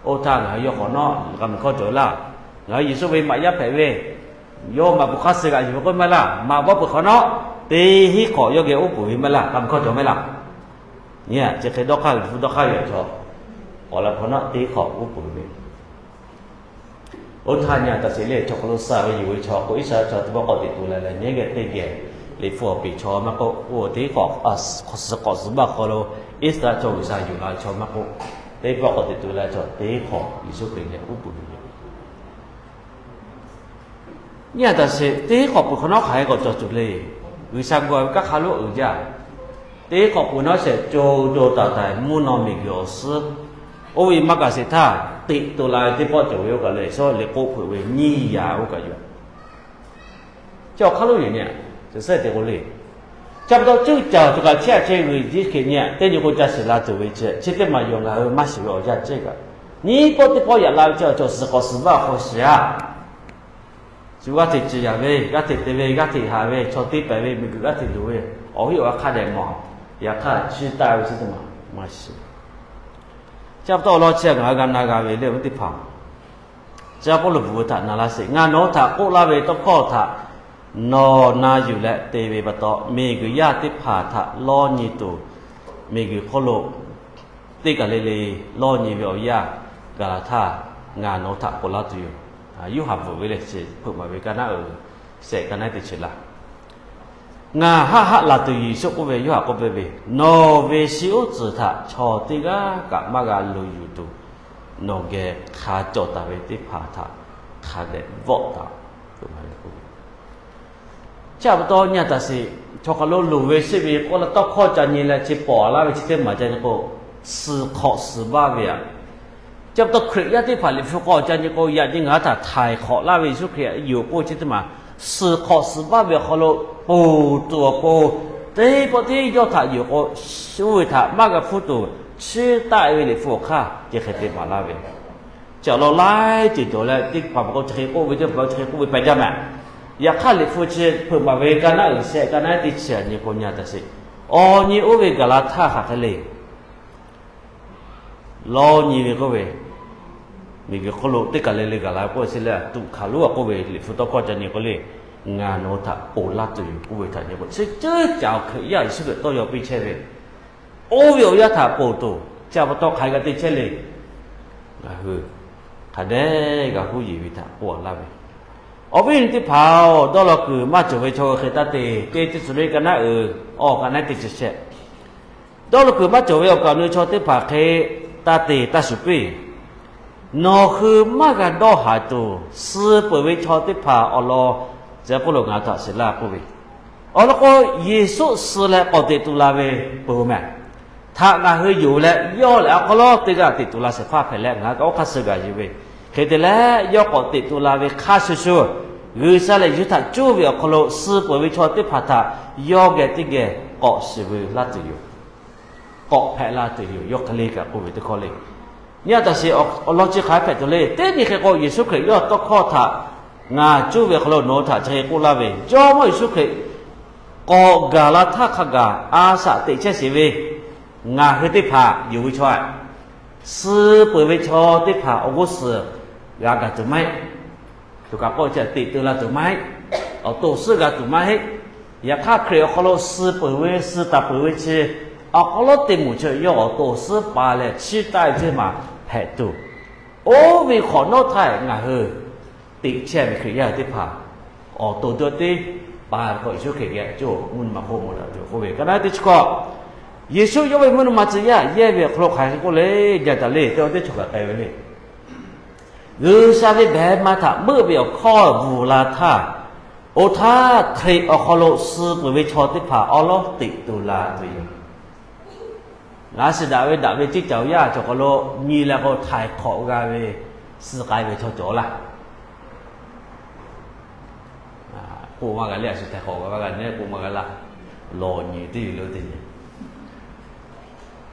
Oˇ htaˇ ngaˬ hui yawˇ hk'awꞈ nawˉ k'a miˬ hkawˇ cawˬ laˇ. Ngaˬ hui Yeˍsuˆ ve maꞈ yaˇ hpehꞈ ve, yawˇ maꞈ poˍ hk'aˇ suh g'aꞈ yuˬ ve k'oˆ maˇ laˇ, maꞈ vawˇ peuˬ hk'awꞈ nawˉ teˇ hinˉ hk'awꞈ yawˇ geh uˉ peunˍ ve maˇ laˇ, k'a miˬ hkawˇ cawˬ maˇ laˇ. Nyi a chi hk'e dawˇ hk'aˇ ve, dawˇ hk'aˇ ve awˬ cawˬ, awˬ laꞈ hk'awꞈ nawˉ teˇ hk'awꞈ uˉ peunˍ ve Oˇ htaˇ nyi a taˍ sheˍ le, chaw hk'aw lo suh ve yuˬ ve chaw k'o, Iˉsaˍreˍlaˆ chaw teˇ pawˆ k'awꞈ teꞈ to la leh, nyi geh teˇ geh Liꞈ hpu awˬ piˍ chaw maˇ k'oˆ, oˇ teˇ k'awꞈ suh k'awꞈ suh baˆ hk'aw lo Iˉsaˍreˍlaˆ chaw G'uiˬsha yuˬ la ve chaw maˇ k'oˆ, teˇ pawˆ k'awꞈ teꞈ to la ve chaw teˇ hk'awꞈ Yeˍsuˆ Hkriꞈ geh uˉ peunˍ ve yoˬ. Nyi a taˍ sheˍ, teˇ hk'awꞈ peuˬ hk'awꞈ nawˉ hk'aˬ hk'e k'awꞈ cawˬ tuˬ le. G'uiˬsha gu a ve kanˉ hk'a lonˉ uiˍ jaˇ. Teˇ hk'awꞈ peuˬ nawˉ shehˍ co do taˍ taiˍ mvuhˇ naw miˬguiˬ awˬ suhˉ, oˇ ve maˇ kaꞈ sheˍ htaˇ teꞈ to la ve teˇ pawˆ cawˬ ve oˇ kaꞈ le, shawˉ liꞈ k'oˆ hpeuꞈ ve nyiˇ yaꞈ oˇ kaꞈ yoˬ. Chi awˬ hk'aˇ lonˉ yoˬ nyi a, suhˍ sehˉ te k'o le. Chi pa taw cuˇ caˬ tuˬ kaꞈ chehˇ a chehˇ g'uiˬ jiˇ Hkriꞈ nyi a, teˇ nyi k'o ca shiˍ la tuˬ ve chi, chi teˇ maˬ yawˬ ngaˬ hui maˇ shiˍ ve awˬ yanˇ cehˇ kaꞈ, nyiˇ pawˆ teˇ pawˆ yaꞈ la ve chi awˬ cawˬ suhˍ k'awꞈ suhˍ baˆ awˬ hk'aw shiˍ a. Chi g'aˇ hteꞈ ciˍ yaˍ ve, g'aˇ hteꞈ te ve, g'aˇ hteꞈ haꞈ ve, chaw teˇ pehˍ ve, miˬguiˬ g'aˇ hteꞈ loˍ ve, awˬ hiˉ awˬ hk'aˇ dehꞈ mawˬ, yaꞈ hk'aˇ chi taˆ ve chi teˇ maˬ maˇ shiˍ. Chi pa taw awˬ lawn chi ngaˬ hui g'a na g'a ve le, awˬ viˉ teˇ hpaˍ, chi a k'oˆ lo bvuhꞈ ve htaꞈ na laˇ sheˍ. Ngaˬ nawˬ hui htaꞈ k'oˆ laˇ ve tawˇ hkawˇ htaꞈ nawˬ na yuˬ leh te ve pa taw, miˬguiˬ yaˇ teˇ hpaˍ htaꞈ lawˇ nyi tuˬ, miˬguiˬ hk'oˆ lo teˇ kaˬ le le lawˇ nyi ve awˬ yanˇ gaˬ la htaˇ, ngaˬ nawˬ hui htaꞈ k'oˆ laˇ tuˬ yoˬ. Yoˇhanˬ bvuhꞈ ve le, chi hpeuꞈ maˍ ve ka naˉ uiˍ shehˆ ka naˉ teˇ chi laˇ. Ngaˬ haˆ haˆ laˬ tuˬ yoˬ, Yeˍsuˆ k'oˆ ve, Yoˇhanˬ k'oˆ piˇ ve, Nawˬ ve shi uˉ tcuhˍ htaꞈ chaw teˇ g'aˇ kaꞈ maˇ g'a luˬ yuˬ tuˬ, nawˬ geh hk'a cawˬ taˍ ve teˇ hpaˍ htaꞈ hk'a dehꞈ vawˆ taˍ-oˬ. Chi pa taw nyi a taˍ sheˍ, chaw hk'aˬ lo loˍ ve sheˆ ve k'oˆ la tawˇ hkawˇ ca nyi leh chi pawˍ laˇ ve chi teˇ maˬ ca nyi k'o, suhˍ hk'awꞈ suhˍ baˆ ve aꞈ. Chi pa taw Hkriꞈ yaˇ teˇ hpaˍ Liꞈ hpu k'awꞈ ca nyi k'o, yaꞈ nyi ngaˬ hui htaꞈ htaiˍ hk'awꞈ laˇ ve Yeˍsuˆ Hkriꞈ yoˬ k'oˆ chi teˇ maˬ, suhˍ hk'awꞈ suhˍ baˆ ve awˬ hk'aw lo ponˬ tuˬ awˬ pon, teˇ pawˆ teˇ yawˇ htaꞈ yoˬ k'o, shu ve htaꞈ maˇ g'a hpuˇ tuˬ chiˇ taˆ ve Liꞈ hpu awˬ hk'aˇ chi hk'e te maˍ laˇ ve. Chi awˬ lawn laiˉ ceuˬ cawˬ leh, teˇ hpaˍ pa k'o chi hk'e k'oˆ ve, teˇ hpaˍ chi hk'e k'oˆ ve pehˬ jaˇ mehˍ. Yaꞈ hk'aˇ Liꞈ hpu chi hpeuꞈ maˍ ve ka naˉ uiˍ shehˆ ka naˉ teˇ chi aꞈ nyi k'o nyi a taˍ sheˍ. Awˬ nyi oˇ ve gaˬ la htaˇ hk'aˬ hk'e le. Lawˇ nyi ve k'oˆ ve, miˬguiˬ hk'oˆ lo teˇ kaˬ le le gaˬ la ve k'oˆ ve chi lehˬ, tuꞈ hkanˍ lonˉ a k'oˆ ve Liꞈ hpu tawˇ hkawˇ ca nyi k'o le, ngaˬ nawˬ hui htaꞈ ponˬ laˇ tuˬ yoˬ k'oˆ ve htaꞈ nyi k'o, chi ceuˬ caˍ awˬ Hkriꞈ yaˇ Yeˍsuˆ Hkriꞈ tawˇ yaw piˇ chehˇ ve, oˇ ve awˬ yanˇ htaꞈ ponˬ tuˬ, chi pa taw hk'aˬ hk'e g'a te chehˇ le. Ngaˬ hui hk'a dehꞈ g'a huˉ yeˬ ve htaꞈ k'oˆ laˇ ve. Awˬ viˉ awˬ nyi teˇ hpaˍ-oˬ, dawˇ law kuiˬ maˇ cawˬ ve chaw hk'e taˇ te, teˇ Tiˆsaˍlawˇniˆ ka naˉ uiˍ awˬ ka naˉ teˇ chi shehˆ. Dawˇ law kuiˬ maˇ cawˬ ve awˬ kaˍ awˬ nu chaw teˇ hpaˍ hk'e taˇ te taˇ shuˍ piˇ. Nawˬ hui maˇ g'a dawˇ haˍ tuˬ, suh peuˬ ve chaw teˇ hpaˍ awˬ lawn, tcuh k'oˆ lo ngaˬ htaꞈ shiˍ laˇ k'oˆ ve, awˬ lawn k'o, Yeˍsuˆ suh leh k'awꞈ teꞈ tu la ve peuˬ mehˍ. Htaꞈ ngaˬ hui yonˍ leh yawˇ lehˬ awˬ hk'aw lo teˇ g'aˇ teꞈ tu la shehˍ hpaˇ hpehꞈ leh ngaˬ hui kaꞈ oˇ hk'aˇ suh gaˬ yuˬ ve, hk'e te leh yawˇ k'awꞈ teꞈ tu la ve hk'a shuˍ shuˍ, G'uiˬsha lehˬ yawˇ htaꞈ cuˇ ve awˬ hk'aw lo suh peuˬ ve chaw teˇ hpaˍ htaꞈ yawˇ geh teˇ geh k'awꞈ shiˍ veu laˇ tuˬ yoˬ. K'awꞈ hpehꞈ la tuˬ yoˬ. Yawˇ hk'e le kaꞈ k'oˆ ve teˇ hkawˇ le. Nyi a taˍ sheˍ, awˬ lawn chi hk'aˬ hk'e hpehꞈ tuˬ le. Teˇ nyi hk'e k'o, Yeˍsuˆ Hkriꞈ yawˇ tawˇ hkawˇ htaꞈ ngaˬ cuˇ ve awˬ hk'aw lo nawˬ hui htaꞈ chi hk'e k'oˆ laˇ ve, Jawˇmawˇ Yeˍsuˆ Hkriꞈ k'awꞈ gaˬ la htaˇ hk'a gaˬ a shaꞈ teꞈ chehˇ sheˍ ve ngaˬ hui teˇ hpaˍ yonˍ ve chaw, suh peuˬ ve chaw teˇ hpaˍ awˬ g'uˇ suhˍ g'a gaˬ tuˬ maˇ heˆ. Tuꞈ kaꞈ k'oˆ chi teꞈ tu la tuˬ maˇ heˆ. Awˬ to awˬ suhˉ g'a tuˬ maˇ heˆ. Yaꞈ hk'aˇ Hkriꞈ awˬ hk'aw lo suh peuˬ ve, suh taˍ peuˬ ve chi awˬ hk'aw lo teˇ moˍ chi yawˇ awˬ to awˬ suhˉ pa leh chiˇ taˆ ve teˇ maˬ hpehꞈ tuˬ, oˇ ve hk'awꞈ nawˉ htaˇ ngaˬ hui teꞈ chehˇ ve Hkriꞈ yaˇ teˇ hpaˍ awˬ to teˇ pa k'awꞈ Yeˍsuˆ Hkriꞈ geh cawˬ mvuhˇ naw ma hk'oˆ mawˬ daꞈ tuˬ k'oˆ ve ka naˉ teˇ chi hkawˇ. Yeˍsuˆ yawˇ ve mvuhˇ naw ma tcuh yaˇ yehˇ ve awˬ hk'aw lo hk'aˬ hk'e k'oˆ le, jaˇ taˍ le, teˇ g'aˇ teˇ chaw kaꞈ k'ai ve le. G'uiˬsha ve behˬ ma htaꞈ meuˆ ve awˬ hkawˇ bvuhˬ la htaˇ, oˇ htaˇ Hkriꞈ awˬ hk'aw lo suh peuˬ ve chaw teˇ hpaˍ awˉ lawˉ teꞈ tu la tuˬ yoˬ. Ngaˬ shiˍ daꞈ ve daꞈ ve ceˇ caˬ awˬ yaˇ cawˬ hk'aw lo nyi leh k'o, htaiˍ hk'awꞈ g'a ve suh k'ai ve chaw cawˬ laˇ. K'oˆ maˇ g'a le, a shu htaiˍ hk'awꞈ g'a maˇ g'a neˉ k'oˆ maˇ g'a laˇ. Lawˬ nyi teˇ yoˬ le teˇ nyi.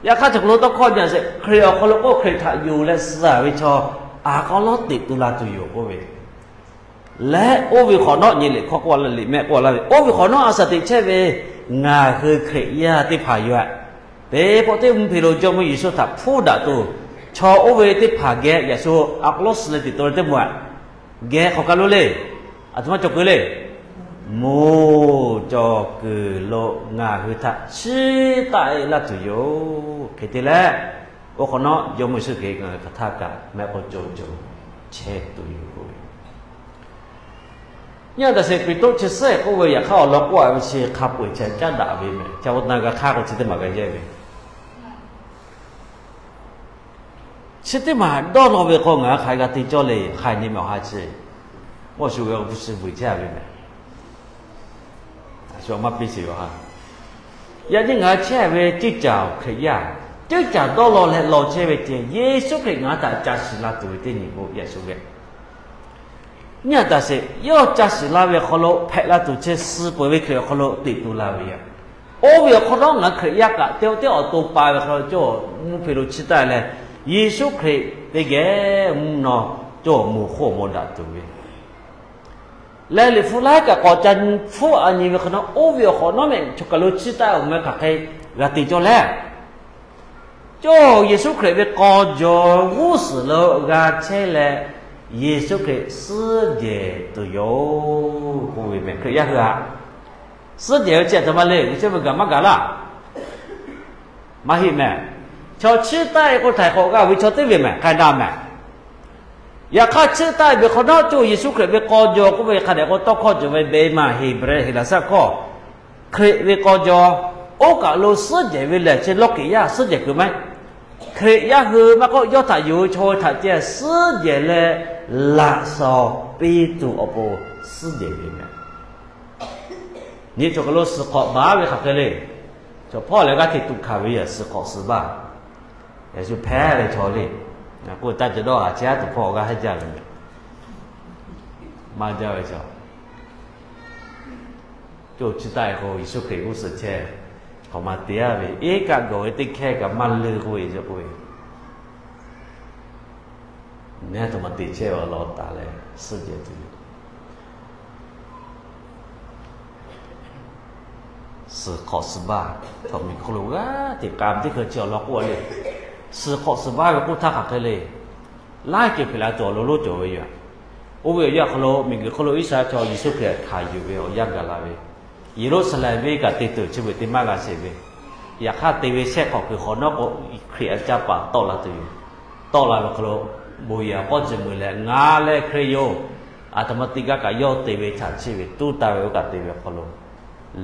Yaꞈ hk'aˇ cawˬ hk'aw lo tawˇ hkawˇ nyi a sheˍ, Hkriꞈ awˬ hk'aw lo k'o, Hkriꞈ htaꞈ yonˍ leh suh ve chaw aˬ hk'aw lawˉ teꞈ tu la tuˬ yoˬ k'oˆ ve leh, oˇ ve hk'awꞈ nawˉ nyi liꞈ hkawˇ k'oˆ la, liꞈ mehˆ k'oˆ laˇ ve, oˇ ve hk'awꞈ nawˉ a shaꞈ teꞈ chehˇ ve ngaˬ hui Hkriꞈ yaˇ teˇ hpaˍ yoˬ. Teˇ pawˆ teˇ mvuhˇ hpe lo Jawˇmawˇ Yeˍsuˆ htaꞈ hpuˇ daꞈ tuˬ, chaw oˇ ve teˇ hpaˍ geh yaꞈ shu aˬ hk'aw lawˉ suh leh teꞈ to leh teˇ moˍ aꞈ, geh hk'awꞈ ka lo le. Aˬ htoꞈ ma cawˬ kuiˬ le. Moˬ cawˬ kuiˬ lo ngaˬ hui htaꞈ chiˇ taˆ e laˇ tuˬ yoˬ. Hk'e te leh, oˇ hk'awꞈ nawˉ Jawˇmawˇ Yeˍsuˆ Hkriꞈ ngaˬ hui hk'aˬ htaˇ kaꞈ mehˆ k'o cawˬ cawˬ chehˇ tuˬ yoˬ k'oˆ ve. Nyi a daꞈ sheˍ Peˍtruˆ chi suhˉ k'oˆ ve, yaꞈ hk'aˇ awˬ lawn k'oˆ a ve chi hk'a peu-eˬ chi caˉ daꞈ ve mehˬ. Chi awˬ na g'a hk'aˇ k'o chi teˇ maˬ g'a yehˇ ve. Chi teˇ maˬ dawˇ law ve k'o, ngaˬ hui hk'aˬ hk'e g'a te cawˇ le. Hk'aˬ nyi ma awˬ ha chi, awˬ shu ve awˬ hpu shi vuiˬ chehˇ ve mehˬ. Shu maˇ piˇ sheˍ ve ha. Yaꞈ nyi ngaˬ hui chehˇ ve ceuˇ caˬ awˬ Hkriꞈ yaˇ, ceuˇ caˬ dawˇ law leh law chehˇ ve ceh, Yeˍsuˆ Hkriꞈ ngaˬ hui htaꞈ ca shiˍ la tuˬ ve teˇ nyi k'o yaꞈ shu geh nyi a daꞈ sheˍ, yawˇ ca shiˍ la ve awˬ hk'aw lo hpehꞈ la tuˬ chi suh peuˬ ve Hkriꞈ awˬ hk'aw lo teꞈ tu la ve yoˬ. Oˇ ve awˬ hk'aw lo ngaˬ hui Hkriꞈ yaˇ kaꞈ te oˇ teˇ awˬ to pa ve hk'aw lo cawˇ mvuhˇ hpe lo chiˇ taˆ leh, Yeˍsuˆ Hkriꞈ teˇ geh mvuhˇ naw cawˇ mvuh hk'oˆ mawˬ daꞈ tuˬ ve leh, Liꞈ hpu laiˉ kaꞈ k'awꞈ ca hpfuhˆ a nyi ve hk'aw lo, oˇ ve awˬ hk'awꞈ nawˉ mehˆ chaw kaˬ lo chiˇ taˆ-oˬ meh hk'aˬ hk'e g'a te cawˇ leh, cawˇ Yeˍsuˆ Hkriꞈ ve k'aw jaw g'uˇ suhˍ lo g'a chehˇ leh, Yeˍsuˆ Hkriꞈ suhˉ jehˬ tuˬ yoˬ k'oˆ ve mehˬ. Hkriꞈ yaˇ hui a, suhˉ jehˬ ve chi a htoꞈ ma le. G'uiˬ sha ve gaˬ maˇ gaˬ laˇ. Maˇ heˆ mehˬ. Chaw chiˇ taˆ-e k'o htaiˍ hk'awꞈ g'a ve chaw teˇ ve mehˬ, k'ai daꞈ mehˬ. Yaꞈ hk'aˇ chiˇ taˆ-e ve hk'awꞈ nawˉ cawˇ Yeˍsuˆ Hkriꞈ ve k'aw jaw k'oˆ ve hk'a dehꞈ k'o tawˇ hkawˇ cawˬ ve Beˍmaˍ Heˍbrehˇ Heˍlaˍsaˆ hkawˇ, Hkriꞈ ve k'aw jaw, oˇ kaˬ lo suhˉ jehˬ ve lehˬ chi lawˇ kiꞈ yaˇ suhˉ jehˬ kuiˬ maˇ heˆ. Hkriꞈ yaˇ hui maˇ k'oˆ, yawˇ htaꞈ yonˍ ve chaw hui htaꞈ ceh suhˉ jehˬ leh laꞈ shawnˍ piˇ tuˬ awˬ pon suhˉ jehˬ ve mehˬ. Nyi chaw kaˬ lo suhˍ hk'awꞈ baˬ ve hk'aˬ hk'e le. Chaw hpawˇ lehˬ g'aˇ hteꞈ tuꞈ hkanˍ ve yoˬ, suhˍ hk'awꞈ suhˍ baˇ. Yaꞈ shu hpehˇ ve chaw le. K'oˆ taˇ cawˬ dawˇ, a chehˇ tuˬ hpawˇ g'a heˆ jaˇ ve mehˬ. Maˇ jaˇ ve chaw cawˇ chiˇ taˆ-e k'o, Yeˍsuˆ Hkriꞈ g'uˇ suhˍ chehˇ hk'awꞈ ma te-a ve, iˉ kaˆ gawˬ ve teˇ hkehˇ kaꞈ maˇ leuˆ k'oˆ ve yoˬ k'oˆ ve. Nehˉ htoꞈ ma te chehˇ ve awˬ lawn taˍ leh suhˉ jehˬ tuˬ yoˬ. Suhˍ hk'awꞈ suhˍ baˇ, chaw miˬ guiˬ hk'oˆ lo g'aˇ hteꞈ k'ai teˇ hkui chi awˬ lawn k'oˆ le. Suhˍ hk'awꞈ suhˍ baˇ ve k'oˆ htaˇ hk'aˬ hk'e le. Laiˉ ceuˬ hpehꞈ la tuˬ awˬ lawn lonˉ cawˬ ve yoˬ. Oˇ ve awˬ yanˇ hk'aw lo miˬ guiˬ hk'oˆ lo Iˉsaˍreˍlaˆ chaw Yeˍsuˆ Hkriꞈ htaꞈ hkanˍ yuˬ ve awˬ yanˇ gaˬ la ve, Yeˍruˆsaˍlehnˍ venˇ kaꞈ te tuˬ chi beuꞈ te maˇ g'a sheˍ ve, yaꞈ hk'aˇ te ve shehˆ hk'awꞈ kuiˬ hk'awꞈ nawˉ k'o, Hkriꞈ a caˇ paˍ tawˆ la tuˬ yoˬ. Tawˆ la ve hk'aw lo bon yehˬ awˬ k'awˇ ceuˬ meuˬ leh, ngaˬ lehˬ Hkriꞈ yoˬ. A htoꞈ ma te gaˇ kaꞈ yawˇ te ve chaꞈ chiˇ ve tuˉ taˍ ve oˇ kaꞈ te ve awˬ hk'aw lo,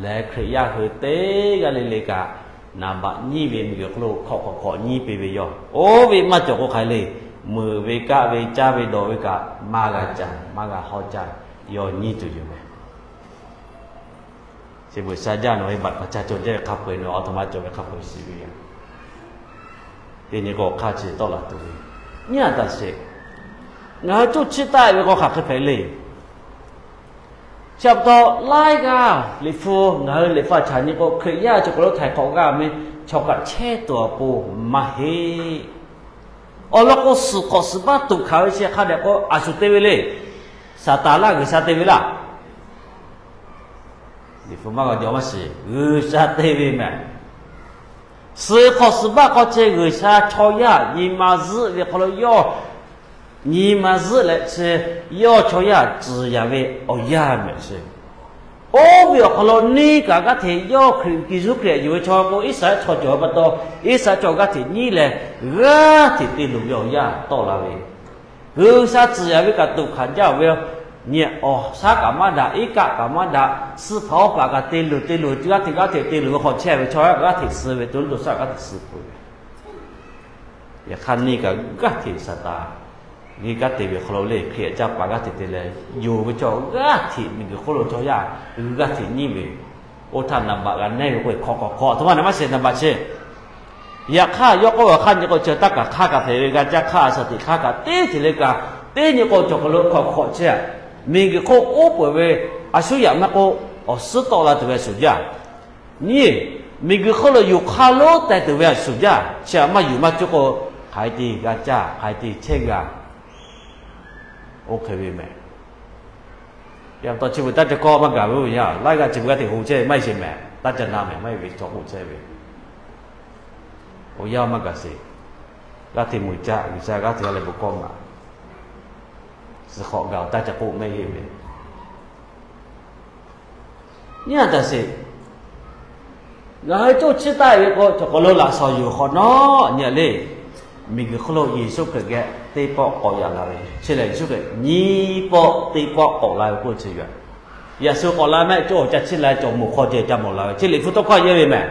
lehˬ Hkriꞈ yaˇ hui teˇ g'aˇ le le kaꞈ naˍ baꞈ nyiˇ ve miˬ guiˬ hk'oˆ lo hk'awꞈ hk'awꞈ hk'awꞈ nyiˇ piˇ ve yoˬ. Oˇ ve maˇ cawˬ k'o hk'aˬ hk'e le, meuꞈ ve kaˆ ve caˇ ve dawˬ ve kaꞈ maˇ g'a caˇ, maˇ g'a hawˉ caˇ, yawˇ nyiˇ tuˬ yoˬ mehˬ. Chi beuꞈ sha jaˇ nawˬ ve baꞈ hpaˍ ca cawˬ jaˇ ve hk'a peu-eˬ nawˬ a htoꞈ ma cawˬ ve hk'a peu-eˬ shiˍ ve yoˬ. Teˇ nyi k'o hk'aˇ chi tawˆ la tuˬ ve, nyi a taꞈ sheˍ. Ngaˬ hui coˇ chiˇ taˆ ve k'o hk'aˬ hk'e hpehꞈ le. Chi pa taw laiˉ g'aˇ Liꞈ hpu ngaˬ hui Liꞈ hpu a chaꞈ nyi k'o, Hkriꞈ yaˇ chaw hk'aw lo htaiˍ hk'awꞈ g'a ve chaw kaꞈ chehˇ tuˬ awˬ pon maˇ heˆ. Awˬ lawn k'o, suhˍ hk'awꞈ suhˍ baˇ tuꞈ hkanˍ ve chi hk'a dehꞈ k'o a shu te ve le. Saˍtanˍ laˇ, G'uiˬsha te ve laˇ. Liꞈ hpu maˇ g'a jawˬ maˇ shiˍ, G'uiˬsha te ve mehˬ. Suhˍ hk'awꞈ suhˍ baˇ hk'aw ceh G'uiˬsha chaw yaˇ nyi ma zuhˆ ve hk'aw lo yawˇ nyi ma zuhˆ leh chi yawˇ chaw yaˇ tcuhˍ yaˍ ve awˬ yanˇ mehˬ sheˍ. Oˇ ve awˬ hk'aw lo neˇ kaꞈ g'aˇ hteꞈ yawˇ Hkriꞈ Yeˍsuˆ Hkriꞈ yuˬ ve chaw k'o, Iˉsaˍreˍlaˆ chaw cawˬ ve pa taw, Iˉsaˍreˍlaˆ chaw g'aˇ hteꞈ nyiˉ leh g'aˇ hteꞈ te luˬ ve awˬ yanˇ tawˆ la ve G'uiˬsha tcuhˍ yaˍ ve kaꞈ tuꞈ hkanˍ jaˇ-oˬ ve, nyi awˬ shaˉ kaꞈ maˇ daꞈ, iˉ kaˆ kaꞈ maˇ daꞈ, suh hpaꞈ awˬ paˍ kaꞈ te luˬ te luˬ, g'aˇ hteꞈ g'aˇ hteꞈ te luˬ ve hk'awꞈ chehˇ ve chaw g'aˇ hteꞈ suh ve, to nuˇ to shaˆ g'aˇ hteꞈ suh peuˬ ve. Yaꞈ hk'aˇ neˇ kaꞈ g'aˇ hteꞈ Saˍtanˍ g'aˇ te ve hk'aw lo le, Hkriꞈ a caˇ paˍ g'aˇ hteꞈ te leh yonˍ ve chaw g'aˇ hteꞈ miˬguiˬ hk'oˆ lo chaw yaˇ g'aˇ hteꞈ nyiˇ ve, oˇ htaˇ naˍ baꞈ g'a nehˇ ve k'oˆ ve hk'awꞈ hk'awꞈ hk'awꞈ a htoꞈ ma na maˇ sheˍ naˍ baꞈ sheˍ. Yaꞈ hk'aˇ yawˇ k'oˆ ve awˬ hk'aˇ nyi k'o, chi taˇ kaˬ hk'aˇ kaꞈ hpehꞈ ve g'a caˇ hk'aˇ a shaˍ tiꞈ hk'aˇ kaꞈ teˇ ceuˬ le kaꞈ, teˇ nyi k'o cawˬ hk'aw lo hk'awꞈ hk'awꞈ chehˇ a. Miˬguiˬ hk'oˆ oˉ peunˍ ve a shu yaꞈ maˇ k'oˆ, awˬ suhˉ tawˆ la tuˬ ve a shuˍ jaˇ. Nyi, miˬguiˬ hk'oˆ lo yuˬ hk'aˇ lonˉ teh tuˬ ve a shuˍ jaˇ. Chi htaꞈ maˇ yuˬ maˇ cuˇ k'o, hk'aˬ hk'e te g'a caˇ, hk'aˬ hk'e te chehˇ g'a, oˇ hk'e ve mehˬ. Yaꞈ pa taw chi beuꞈ taˇ ca kawˆ maˇ gaˬ ve oˇ ve yaˇ laiˉ g'aˇ chi beuꞈ g'aˇ hteꞈ ho chehˇ ve maˇ heˆ sheˍ mehˬ. Taˇ ca na mehˬ maˇ heˆ ve chaw k'oˆ chehˇ ve. Awˬ yanˇ maˇ gaˬ sheˍ. G'aˇ hteꞈ mui caˇ, G'uiˬsha g'aˇ hteꞈ g'a leh bon kawˆ maˍ. Suhˍ hk'awꞈ gaˬ-oˬ, taˇ ca k'oˆ maˇ heˆ ve. Nyi a taꞈ sheˍ. Ngaˬ hui coˇ chiˇ taˆ ve k'o, chaw hk'aw lo laꞈ shawnˍ yuˬ hk'awꞈ nawˉ nyi a le. Miˬguiˬ hk'oˆ lo Yeˍsuˆ Hkriꞈ geh teˇ pawˆ k'awꞈ yaꞈ la ve. Chi lehˬ, Yeˍsuˆ Hkriꞈ nyiˇ pawˆ teˇ pawˆ k'awꞈ la ve k'oˆ chi yoˬ. Yaꞈ shu k'awꞈ la mehˆ cawˇ awˬ ca chiˇ la cawˬ moˍ hk'aw ceh ca mawˬ la ve. Chi Liꞈ hpu tawˇ hkawˇ yehˇ ve mehˍ.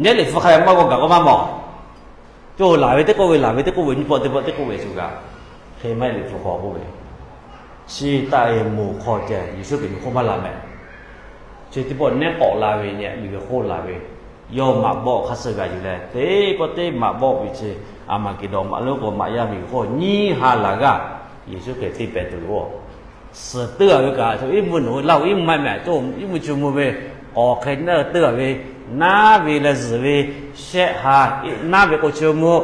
Nehˉ Liꞈ hpu hk'a leh maˇ g'aw gaˬ k'o maˇ mawˬ. Cawˇ laˬ ve teˇ k'oˆ ve, laˬ ve teˇ k'oˆ ve, nyiˇ pawˆ teˇ pawˆ teˇ k'oˆ ve shu g'a. Hk'e maˇ heˆ, Liꞈ hpu hk'aw k'oˆ ve, chi taˆ e moˍ hk'aw ceh Yeˍsuˆ Hkriꞈ nyi hk'oˆ maˇ la mehˍ. Chi teˇ pawˆ nehˉ k'awꞈ la ve nyi miˬguiˬ hk'oˆ laˬ ve, yawˇ maꞈ bawˆ hk'a suh g'a yuˬ leh, teˇ pawˆ teˇ maꞈ bawˆ ve chi, Aˍmaˍkeˍdawnˍ maꞈ lonˉ k'o maꞈ yaˇ miˬguiˬ hk'oˆ nyiˇ ha laˬ g'aˇ Yeˍsuˆ Hkriꞈ te pehˍ tuˬ yoˬ. Suhˍ teuˇ a ve kaꞈ, iˉ mvuhˇ nawˬ hui laˇ-oˬ, iˉ mvuhˇ maˇ mehˍ, iˉ mvuhˇ chi mvuh ve, k'awꞈ hk'e naˇ teuˇ a ve, naˉ ve leh zuhˬ ve, shehˆ ha, naˉ ve k'o chi mvuh,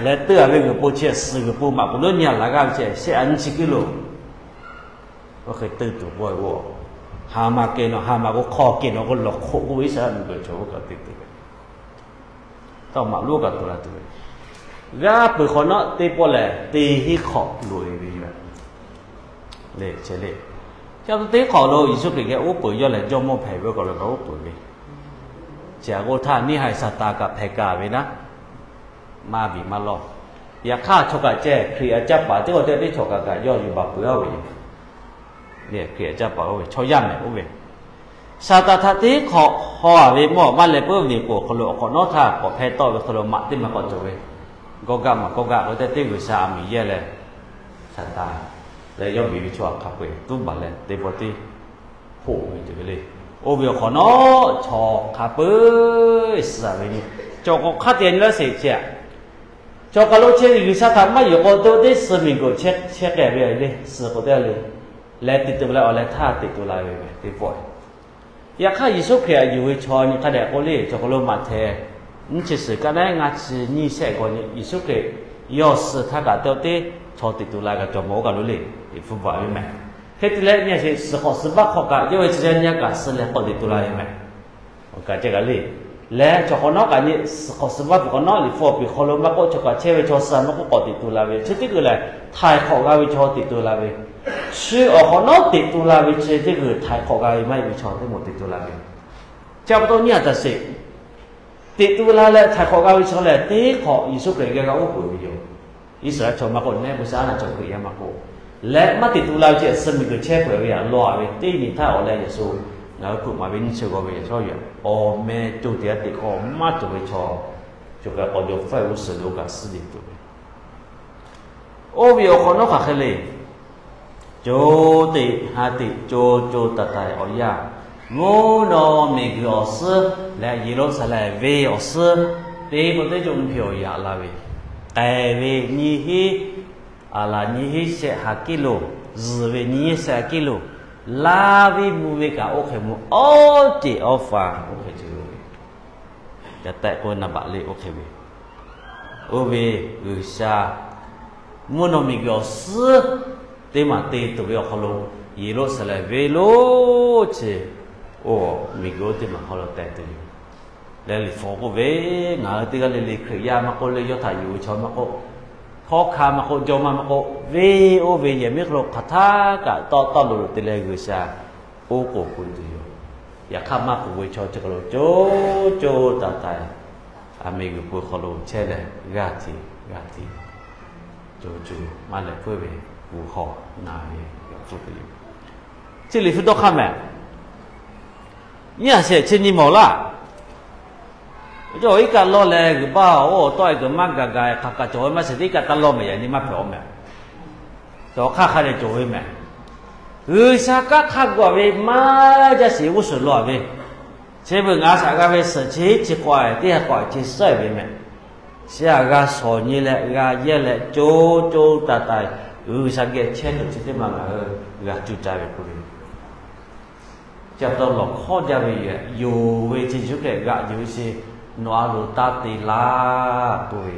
leh teuˇ a ve g'uiˬ po chi suhˍ g'uiˬ po maꞈ poˍ lonˉ nyiˇ ha laˬ g'aˇ ve chi shehˆ ha nyiˇ chi kiˇ lo, oˇ hk'e teuˇ tuˬ k'oˆ ve k'o, Haˍmaˍkeˍnaw, Haˍmaˍ k'o hk'aw keˍnaw k'o lawˬ hk'oˆ k'oˆ ve Iˉsaˍreˍlaˆ miˬguiˬ chaw oˇ kaꞈ te tuˬ ve, tawˇ maꞈ lonˉ kaꞈ tuˬ la tuˬ ve, g'aˇ peuˬ hk'awꞈ nawˉ teˇ pawˆ lehˬ, teˇ hinˉ hk'awꞈ loꞈ e ve yoˬ. Lehˬ, chi lehˬ, teˇ hk'awꞈ lo Yeˍsuˆ Hkriꞈ geh uˉ peunˍ yawˇ lehˬ jawˇmawˇ hpehꞈ ve awˬ hk'aw lo kaꞈ uˉ peunˍ ve, chi a k'o htaˇ neˇ haiˬ Saˍtanˍ kaꞈ hpehꞈ kaꞈ ve naˉ, maˇ biˬ maˇ lawˇ. Yaꞈ hk'aˇ chaw kaꞈ ceh Hkriꞈ a caˇ paˍ teˇ hk'awꞈ teˇ htaˇ chaw kaꞈ kaꞈ yawˇ yuˬ baˬ peuˬ a ve yoˬ. Hkriꞈ a caˇ paˍ oˇ ve chaw yaˇ mehˍ oˇ ve, Saˍtanˍ htaꞈ teˇ hk'awꞈ haw a ve mawˇ maˇ leh peuˬ ve k'o awˬ hk'aw lo awˬ hk'awꞈ nawˉ htaˇ k'awꞈ hpeh tawˆ ve hk'aw lo maꞈ teˇ maˬ k'awꞈ cawˬ ve, Gawˇgaˆ maˬ Gawˇgaˆ k'oˆ tehꞈ teˇ G'uiˬsha aˬ miˍ yehˇ leh, Saˍtanˍ leh yawˇ miˬ ve chaw hk'a peu-eˬ tuˉ baˬ leh teˇ pawˆ teˇ hoˆ ve tuˬ ve le. Oˇ ve awˬ hk'awꞈ nawˉ chaw hk'a peu-eˬ suh a ve nyi, cawˬ k'awꞈ hk'aˇ te nyi laˇ sheˍ chi a. Chaw hk'aˬ lo chehˇ ve G'uiˬsha htaꞈ maˇ yuˬ k'o, teˇ teˇ suh miˬguiˬ chehˇ k'ai ve le, suh k'o te le, leh teꞈ tu leh awˬ leh htaˇ teꞈ tu la ve teˇ pawˆ. Yaꞈ hk'aˇ Yeˍsuˆ Hkriꞈ aꞈ yuˬ ve chaw nyi hk'a dehꞈ k'oˆ le, cawˬ hk'aw lo maꞈ hteh nyiˇ chi suhˍ kaꞈ naˉ ngaˇ chi nyiˇ shehˆ g'aw nyi Yeˍsuˆ Hkriꞈ yawˇ suh htaˇ kaꞈ te teˇ chaw teꞈ tu la kaꞈ cawˬ mawˬ oˇ kaꞈ lo le, Liꞈ hpu baˬ ve mehˍ. Hk'e te leh nyi a sheˍ suhˍ hk'awꞈ suhˍ baˆ hk'awꞈ kaꞈ yawˇ ve chi yaˇ nyi a kaꞈ suh leh k'awꞈ teꞈ tu la ve mehˍ. Awˬ kaꞈ ceh kaꞈ le. Leh chaw hk'awꞈ nawˉ kaꞈ nyi suhˍ hk'awꞈ suhˍ baˆ peuˬ hk'awꞈ nawˉ Liꞈ hpu awˬ piˍ hk'aw lo maˇ k'oˆ, chaw kaꞈ chehˇ ve chaw suh maˇ k'oˆ k'awꞈ teꞈ tu la ve, chi teˇ g'uiˬ lehˬ htaiˍ hk'awꞈ g'a ve chaw teꞈ tu la ve, chi awˬ hk'awꞈ nawˉ teꞈ tu la ve chi teˇ g'uiˬ htaiˍ hk'awꞈ g'a ve maˇ heˆ ve chaw teˇ moˍ teꞈ tu la ve. Chi pa taw nyi a taꞈ sheˍ, teꞈ tu la leh htaiˍ hk'awꞈ g'a ve chaw lehˬ teˇ hk'awꞈ Yeˍsuˆ Hkriꞈ geh g'a oˉ peunˍ ve yoˬ. Iˉsaˍreˍlaˆ chaw maˇ k'oˆ, neˇ buiˇshaˆaˉnaˆ chaw Hkriꞈ yaˇ maˇ k'oˆ, leh maˇ teꞈ tu la ve chi suh miˬguiˬ chehˇ peuˬ ve aꞈ law a ve teˇ nyi htaˇ awˬ leh yaꞈ sho ngaˬ hui hpeuꞈ maˍ ve nyiˇ chi g'aw ve yaꞈ shawˉ yoˬ. Awˬ meh co tiꞈ a teꞈ hk'aw maˇ cawˬ ve chaw, cawˬ kaꞈ k'awꞈ jaw faˇ g'uˇ suhˍ lo kaꞈ suhˉ le tuˬ ve Oˇ ve awˬ hk'awꞈ nawˉ hk'aˬ hk'e le. Co teꞈ ha teꞈ co co taiˍ taiˍ awˬ yanˇ, mvuhˇ naw miˬguiˬ awˬ suhˉ leh Yeˍruˆsaˍlehnˍ venˇ awˬ suhˉ, teˇ pawˆ teˇ co mvuhˇ hpehꞈ awˬ yaꞈ la ve, k'ai ve nyiˇ hinˉ, aˬ laˬ nyiˇ hinˉ shehˆ ha kiˉ lo, zuhˬ ve nyiˇ hinˉ shehˆ ha kiˉ lo, laˇ viˉ mvuh ve kaꞈ oˇ hk'e mvuh, awˉ ceꞈ awˉ fa oˇ hk'e ceuˬ lo ve ca tehꞈ k'oˆ ve naˍ baꞈ le oˇ hk'e ve, oˇ ve G'uiˬsha mvuhˇ naw miˬguiˬ awˬ suhˉ teˇ maˬ te tuˬ ve awˬ hk'aw lo, Yeˍruˆsaˍlehnˍ venˇ lonˉ chi, oˇ miˬguiˬ oˇ teˇ maˬ hk'aw lo teh tuˬ yoˬ. Leh Liꞈ hpu k'oˆ ve, ngaˬ hui teˇ g'aˇ le le Hkriꞈ yaˇ maˇ k'oˆ, leh yawˇ htaꞈ yuˬ ve chaw maˇ k'oˆ, hkawˇ hkanˇ maˇ k'oˆ, jawˇ maˇ maˇ k'oˆ, venˇ oˇ ve yehˬ miˉ hk'aw lo hk'aˬ htaˇ kaꞈ tawˆ tawˆ lo lo te leh G'uiˬsha oˉ k'oˍ pui tuˬ yoˬ. Yaꞈ hk'aˇ maˇ k'oˍ ve chaw chi hk'aw lo co co taiˍ taiˍ, aˬ miˬguiˬ pui hk'aw lo chehˇ leh g'aˇ hteꞈ g'aˇ hteꞈ co co maˇ leh puiˉ ve, gu haw na ve, yaꞈ hk'aˇ te yoˬ. Chi Liꞈ hpu dawˇ hk'aˇ mehˍ. Nyi a shehˍ chi nyi mawˬ laˇ. Yawˇ iˉ kaˆ lawˇ leh g'uiˬ baˇ oˇ awˬ tawˆ e g'uiˬ maˇ gaˬ gaˬ hk'aˬ kaꞈ cawˬ ve maˇ shiˍ, iˉ kaˆ taˇ lawˇ mehˍ, yaꞈ nyi maˇ hpehꞈ awˬ mehˍ. Cawˬ hk'aˇ hk'a dehꞈ cawˬ ve mehˍ. G'uiˬsha kanˉ hk'aˇ gu a ve maˇ jaˇ sheˍ g'uˇ suhˍ lo a ve, chi beuꞈ ngaˬ shaꞈ g'a ve suhˍ chi chi k'awꞈ teˇ ha k'awꞈ chi suhˉ ve mehˍ. Chi aꞈ g'a shawˍ nyi leh g'a yehˇ leh co co taiˍ taiˍ G'uiˬsha geh chehˇ tuˬ chi teˇ maˬ ngaˬ hui g'a cuˇ caˇ ve k'oˆ ve Chi pa taw lawˬ hkawˇ jaˇ ve yoˬ. Yonˍ ve chi Yeˍsuˆ Hkriꞈ g'aꞈ yuˬ ve chi nawˬ a loˍ taˇ te laˇ k'oˆ ve.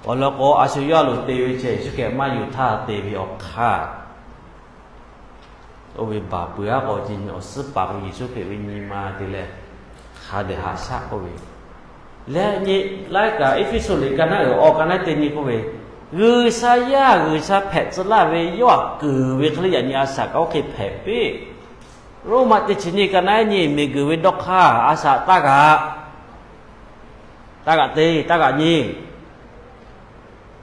Awˬ lawn k'o, a shu yawˇ a loˍ te ve chi Yeˍsuˆ Hkriꞈ maˇ yuˬ htaˇ te ve awˬ hk'aˇ, oˇ ve baˬ peuˬ aˉ k'aw ce nyi awˬ suhˉ paˍ k'o Yeˍsuˆ Hkriꞈ ve nyi ma te leh hk'a dehꞈ haꞈ shaˆ k'oˆ ve, leh nyi laiˉ kaꞈ Eˇfeˇsuꞈ liꞈ ka naˉ uiˍ awˬ ka naˉ te nyi k'oˆ ve, G'uiˬsha yaˇ G'uiˬsha hpehꞈ tcuh laˇ ve yawˇ aꞈ kuiˬ ve hk'e le yaꞈ nyi a shaꞈ kaꞈ oˇ hk'e hpehꞈ piˇ. Roˉmaꞈ teˇ chi nyiˇ ka naˉ nyi miˬguiˬ ve dawˇ hk'aˇ a shaꞈ taˇ g'aꞈ, taˇ g'aꞈ te, taˇ g'aꞈ nyi.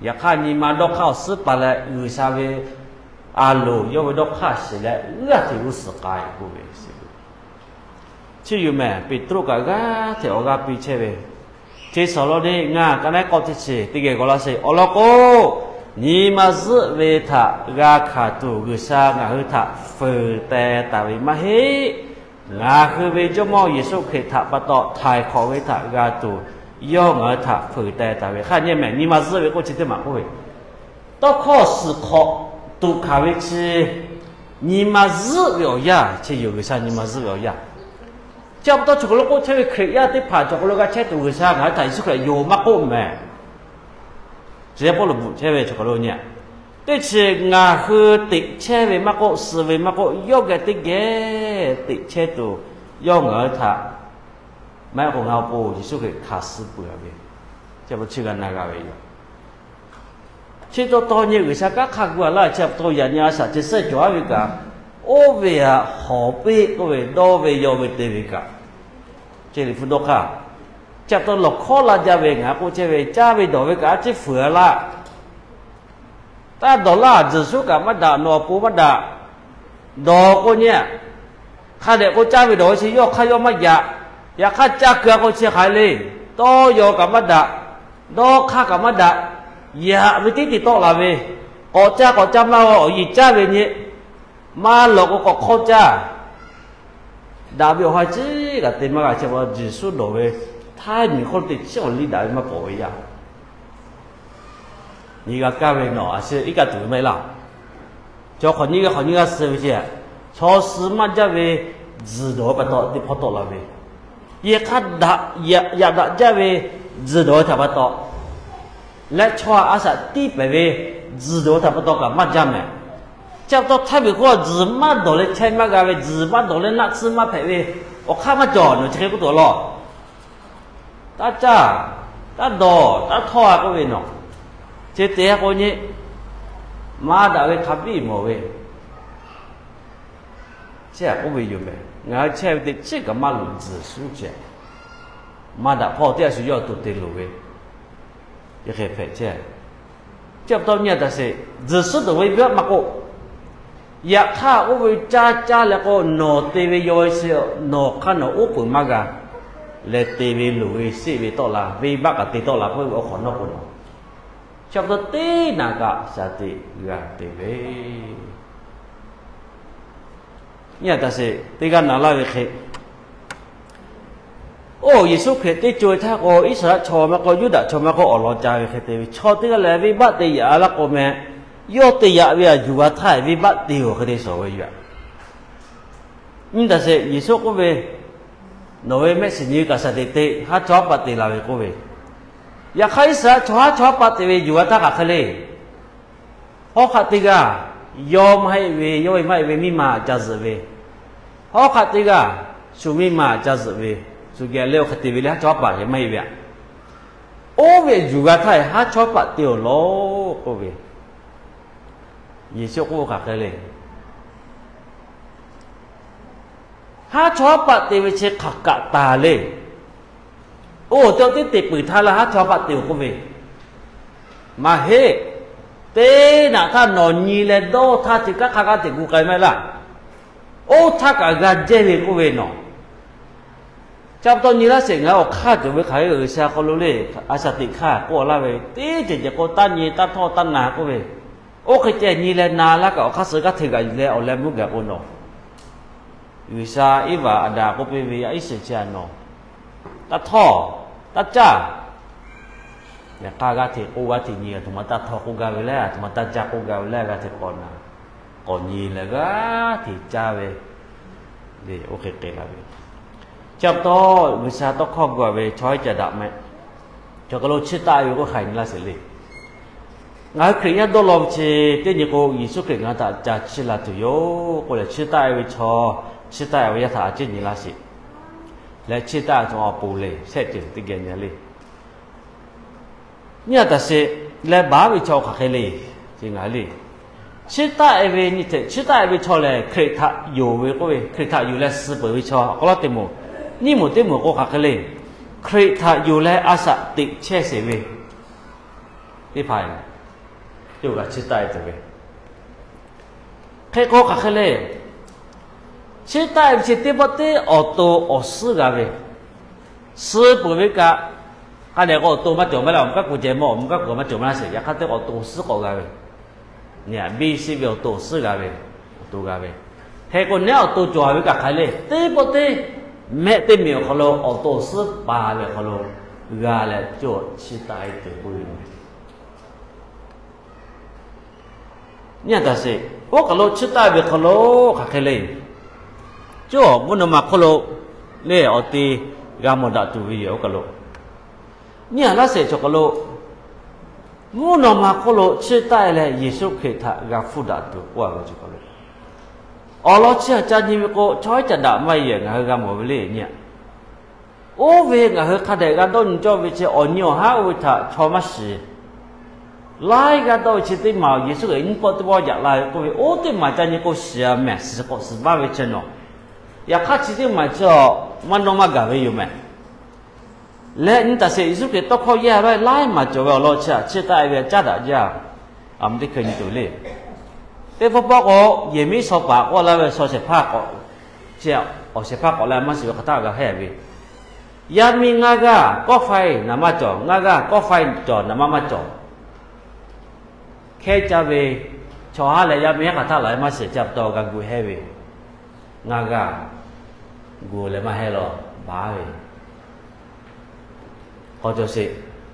Yaꞈ hk'aˇ, nyi ma dawˇ hk'aˇ awˬ suhˉ pa leh G'uiˬsha ve a loˍ yawˇ ve dawˇ hk'aˇ shiˍ leh g'aˇ hteꞈ g'uˇ suhˍ k'ai k'oˆ ve. Chi yoˬ mehˬ, Peˍtruˆ kaꞈ g'aˇ hteꞈ awˬ g'aˇ piˇ chehˇ ve, Chi suhˍ lo ne, ngaˬ ka naˉ k'awꞈ teˇ chi teˇ geh g'aw laˇ sheˍ. Awˬ lawn k'o, nyi ma zuhˆ ve htaꞈ g'a hkanˍ tuˬ G'uiˬsha ngaˬ hui htaꞈ fuiˍ teh taˍ ve maˇ heˆ. Ngaˬ hui ve Jawˇmawˇ Yeˍsuˆ Hkriꞈ htaꞈ pa taw htaiˍ hk'awꞈ ve htaꞈ g'a tuˬ, yawˇ ngaˬ hui htaꞈ fuiˍ teh taˍ ve. Hk'aˇ nyi mehˬ, nyi ma zuhˆ ve k'oˆ chi teˇ maˬ k'oˆ ve, tawˇ hkawˇ suhˍ hk'awꞈ tuꞈ hkanˍ ve chi nyi ma zuhˆ ve awˬ yanˇ, chi yoˬ G'uiˬsha nyi ma zuhˆ ve awˬ yanˇ. Chi pa taw chaw hk'aw lo k'oˆ chehˇ ve Hkriꞈ yaˇ teˇ hpaˍ chaw hk'aw lo g'a chehˇ tuˬ G'uiˬsha ngaˬ hui htaꞈ Yeˍsuˆ Hkriꞈ yonˍ maˇ k'oˆ mehˬ. Chi Pawˇluꞈ bvuhꞈ chehˇ ve chaw hk'aw lo nyi, teˇ chi ngaˬ hui teꞈ chehˇ ve maˇ k'oˆ, suh ve maˇ k'oˆ, yawˇ geh teˇ geh teꞈ chehˇ tuˬ, yawˇ ngaˬ hui htaꞈ maˇ heˆ k'o ngaˬ hui k'o Yeˍsuˆ Hkriꞈ hkanˍ suh peuˬ ve, chi pa taw chi g'a na g'a ve yoˬ. Chi taw taw nyi G'uiˬsha kanˉ hk'aˇ gu a laˇ. Chi pa taw yaꞈ nyi a shaꞈ chi suhˉ cawˬ aˉ ve kaꞈ, oˇ ve htaꞈ hawˍ peˆ k'oˆ ve dawˇ ve yaw ve te ve kaꞈ, chi liꞈ hpu dawˇ hk'aˇ, chi pa taw lawˬ hkawˉ laˇ jaˇ ve ngaˬ k'oˆ chehˇ ve, caˇ ve dawˬ ve kaꞈ a ciˉ fuiˍ a laˇ. Taˇ dawˬ laˇ, tzuhˬ shuˉ kaꞈ maˇ daꞈ, nawˬ awˬ pon maˇ daꞈ, dawˬ k'o nyi, hk'a dehꞈ k'o caˇ ve dawˬ ve chi yawˇ hk'aˇ yawˇ maˇ yaꞈ. Yaꞈ hk'aˇ caˇ keu a k'o chi hk'aˬ hk'e le, tawˇ yaw kaꞈ maˇ daꞈ, dawˇ hk'aˇ kaꞈ maˇ daꞈ, yaꞈ ve tiˉ te tawˆ la ve, k'awꞈ caˇ k'awꞈ caˇ maˇ g'a, awˬ yiˬ caˇ ve nyi, maˇ lawꞈ k'o k'awꞈ hk'awˇ caˇ. Daꞈ ve awˬ ha ciˉ kaꞈ te maˇ g'a. Chi pa taw Yeˍsuˆ dawˬ ve htaˇ nyi hk'oˆ lo teꞈ chiˉ awˬ liˇ daꞈ ve maˇ pawˍ ve yaˇ. Nyi g'a kaˇ ve nawˬ a shu iˉ kaˆ tuˬ ve maˇ heˆ laˇ. Chaw hk'awꞈ nyiˇ g'aˇ hk'awꞈ nyiˇ g'aˇ suh ve chi, chaw suh maˇ jaˇ ve tzuhˬ dawˬ ve pa taw teˇ hpawˇ tawˆ la ve, yehˬ hk'aˇ daꞈ, yaꞈ daꞈ jaˇ ve tzuhˬ dawˬ ve htaꞈ pa taw leh chaw a shaꞈ tiˉ pehˍ ve tzuhˬ dawˬ ve htaꞈ pa taw kaꞈ maˇ jaˇ mehˬ. Chi pa taw htaˇ ve k'o tzuhˬ maˇ dawˬ leh chehˇ maˇ g'a ve, tzuhˬ maˇ dawˬ leh naˆ tsuhˇ maˇ hpehꞈ ve, awˬ hk'aˇ maˇ cawˬ nawˬ chi hk'e k'oˆ tuˬ laˇ. Taˇ caˇ, taˇ dawˬ, taˇ htawˇ a k'oˆ ve nawˬ, chi te k'o nyi, maˇ daꞈ ve hk'a biˇ mawˬ ve, chi a k'oˆ ve yoˬ mehˬ. Ngaˬ hui chehˇ ve teꞈ chiˉ kaꞈ maˇ loˍ tzuhˬ shuˉ ceh, maˇ daꞈ hpawˇ teˇ g'aˇ shuˍ yawˇ awˬ to te loˍ ve, chi hk'e hpehꞈ chehˇ. Chi pa taw nyi a taꞈ sheˍ, tzuhˬ shuˉ dawˬ ve venˇbaˆ maˇ k'oˆ, yaꞈ hk'aˇ oˇ ve caˇ caˇ leh k'o nawˬ te ve yaw ve chi nawˬ hk'aˇ nawˬ oˉ peunˍ maˇ g'a leh te ve loˍ ve sheˆ ve tawˆ la, venˇbaˆ kaꞈ te tawˆ la k'oˆ ve awˬ hk'awꞈ nawˉ k'o nawˬ, chi pa taw teˇ naꞈ kaꞈ shaˍ tiꞈ g'a te ve nyi a taꞈ sheˍ. Teˇ g'aˇ na laˇ ve hk'e, oˇ Yeˍsuˆ Hkriꞈ teˇ co e htaˇ k'o Iˉsaˍreˍlaˆ chaw maˇ k'oˆ, Yuˇdaꞈ chaw maˇ k'oˆ, awˬ lawn ca ve hk'e te ve chaw teˇ g'aˇ lehˬ venˇbaˆ te yaꞈ laˇ k'o meh, yawˇ te yaꞈ ve a yuˬ g'a htaˇ venˇbaˆ te-oˬ hk'e te shawˍ ve yoˬ. Nyi taꞈ sheˍ, Yeˍsuˆ k'oˆ ve, nawˬ ve mehˆ shiˍ nyi ve kaꞈ shaˍ tiꞈ te, haˉ chaw haˉ paˆ te la ve k'oˆ ve, yaꞈ hk'aˇ Iˉsaˍreˍlaˆ chaw haˉ chaw haˉ paˆ te ve yuˬ g'a htaˇ hk'aˬ hk'e le. Hawˉ hk'aˆ teˇ g'aˇ, yawˇ maˇ heˆ ve, yawˇ ve maˇ heˆ ve miˇ ma ca zuhꞈ ve, hawˉ hk'aˆ teˇ g'aˇ, shu miˇ ma ca zuhꞈ ve, shu geh leh oˇ hk'e te ve le, haˉ chaw haˉ paˆ maˇ heˆ ve aꞈ. Oˇ ve yuˬ g'a htaˇ haˉ chaw haˉ paˆ te-oˬ lawˬ k'oˆ ve, Yeˍsuˆ k'oˆ hk'aˬ hk'e le. Haˉ chaw haˉ paˆ te ve chi hk'aˬ kaꞈ taˍ le. Oˇ teˇ teˇ teꞈ peuˬ htaˇ leh haˉ chaw haˉ paˆ te-oˬ k'oˆ ve, maˇ heˆ. Teˇ naꞈ htaˇ nawˬ nyi leh dawˇ htaˇ te kanˉ hk'a g'aˇ teꞈ gu k'ai maˇ heˆ laˇ. Oˇ htaˇ kaꞈ g'a jehˇ ve k'oˆ ve nawˬ, chi pa taw nyi laˇ sheˍ. Ngaˬ hui awˬ hk'aˇ cawˬ ve hk'aˬ hk'e G'uiˬsha hk'aw lo le, a shaˍ teꞈ hk'aˇ k'oˆ laˇ ve teˇ ceuˬ ceuˬ k'o taˇ nyi taˇ htawˇ taˇ na k'oˆ ve, oˇ hk'e ceh nyi leh na laˇ kaꞈ awˬ hk'aˇ suh g'aˇ hteꞈ g'aꞈ yuˬ leh awˬ leh meuˇ gaˬ k'o nawˬ, G'uiˬsha Iˉvaꞈ Aˍdanˍ k'oˆ piˇ ve yaˇ iˉ shiˍ chi a nawˬ, taˇ htawˇ, taˇ caˇ. Yaꞈ hk'aˇ g'aˇ hteꞈ k'oˆ g'aˇ hteꞈ nyi, aˬ htoꞈ ma taˇ htawˇ k'oˆ gaˇ ve le, aˬ htoꞈ ma taˇ caˇ k'oˆ gaˇ ve le, g'aˇ hteꞈ k'awꞈ na, k'awꞈ nyi leh g'aˇ hteꞈ caˇ ve le, oˇ hk'e te la ve. Chi pa taw G'uiˬsha tawˇ hkawˇ gu a ve chaw iˉ ca daꞈ meh, chaw hk'aw lo chiˇ taˆ ve k'oˆ hk'a nyi laˇ sheˍ le. Ngaˬ hui Hkriꞈ yaˇ dawˇ law ve chi teˇ nyi k'o Yeˍsuˆ Hkriꞈ ngaˬ hui htaꞈ ca chiˇ la tuˬ yoˬ k'oˆ leh chiˇ taˆ ve chaw, chiˇ taˆ ve yaˇ htaꞈ a ciˉ nyi laˇ sheˍ. Leh chiˇ taˆ tuˬ awˬ pon le shehˆ ceuˬ teˇ geh nyi le. Nyi a taꞈ sheˍ, leh baˬ ve chaw hk'aˬ hk'e le, chi ngaˬ le. Chiˇ taˆ e ve nyi hteꞈ chiˇ taˆ e ve chaw lehˬ Hkriꞈ htaꞈ yonˍ ve k'oˆ ve, Hkriꞈ htaꞈ yonˍ leh suh peuˬ ve chaw awˬ hk'aw lo teˇ moˍ, nyiˇ moˍ teˇ moˍ k'o hk'aˬ hk'e le. Hkriꞈ htaꞈ yonˍ leh a shaꞈ teꞈ chehˇ sheˍ ve teˇ hpaˍ yawˇ g'a chiˇ taˆ-e tuˬ ve. Hk'e k'o hk'aˬ hk'e le, chiˇ taˆ-e ve chi teˇ pawˆ teˇ awˬ to awˬ suhˉ g'a ve, suh peuˬ ve kaꞈ, hk'a dehꞈ k'o awˬ to maˇ cawˬ maˇ leh, awˬ mvuh kaˉ k'o ceh mawˇ awˬ mvuh kaˉ k'o maˇ cawˬ maˇ laˇ sheˍ. Yaꞈ hk'aˇ teˇ awˬ to awˬ suhˉ k'awꞈ g'a ve, nyi a biˇ shiˆ ve awˬ to awˬ suhˉ g'a ve, awˬ to g'a ve. Hk'e k'o naˉ awˬ to cawˬ ve kaꞈ hk'aˬ le, teˇ pawˆ teˇ mehˆ teˇ miˬ awˬ hk'aw lo awˬ to awˬ suhˉ pa ve awˬ hk'aw lo g'a leh cawˇ chiˇ taˆ-e tuˬ k'oˆ ve. Nyi a taˍ sheˍ, oˇ kaˬ lo chiˇ taˆ ve hk'aw lo hk'aˬ hk'e le, cawˇ mvuhˇ naw ma hk'oˆ lo le awˬ te g'a mawˬ daꞈ tuˬ ve yoˬ. Oˇ kaˬ lo nyi a laˇ sheˍ chaw hk'aw lo mvuhˇ naw ma hk'oˆ lo chiˇ taˆ-e leh Yeˍsuˆ Hkriꞈ htaꞈ g'a hpfuhˇ daꞈ tuˬ k'oˆ a ve chaw hk'aw lo, awˬ lawn chi htaꞈ ca nyi ve k'o, chaw haiˉ caꞈ daꞈ maˇ yehˬ ngaˬ hui g'a mawˬ ve le nyi a. Oˇ ve ngaˬ hui hk'a dehꞈ g'a dawˇ nyi cawˇ ve chi awˬ nyi awˬ haˉ oˇ ve htaꞈ chaw maˇ shiˍ. Laiˉ g'aˇ dawˇ ve chi teˇ maˬ Yeˍsuˆ Hkriꞈ nyiˇ pawˆ teˇ pawˆ yaꞈ la ve k'oˆ ve, oˇ teˇ maˬ ca nyi k'o shiˍ a mehˍ, shiˍ k'awꞈ shiˍ baˇ ve chi nawˬ. Yaꞈ hk'aˇ chi teˇ maˬ chi awˬ maˇ dawˇ maˇ gaˬ ve yoˬ mehˍ. Leh nyi taˍ sheˍ, Yeˍsuˆ Hkriꞈ tawˇ hkawˇ yehˇ a ve laiˉ maˬ cawˬ ve awˬ lawn chi htaꞈ chiˇ taˆ-e ve a caˉ daꞈ jaˇ. A mvuh teˇ hkui nyi tuˬ le. Teˇ pawˆ pawˆ k'o, yehˬ miˉ shaw paˍ k'oˆ laˇ ve shaw shehˍ hpaˇ k'awꞈ, chi awˬ shehˍ hpaˇ k'awꞈ leh maˇ shiˍ ve hk'aˬ htaˇ g'a hehˇ ve, yaˇ miˇ ngaˇ g'aˇ kawˆ faiˇ naˍ manˇ cawˬ, ngaˇ g'aˇ kawˆ faiˇ cawˬ naˍ manˇ maˇ cawˬ. Hkehˉ caˇ ve chaw haˉ leh yaˇ miˇ haˉ hk'aˬ htaˇ laˬ ve maˇ shiˍ ca pa taw g'a gu hehˇ ve, ngaˇ g'aˇ gu leh maˇ hehˇ law baˬ ve, k'aw cawˬ sheˍ,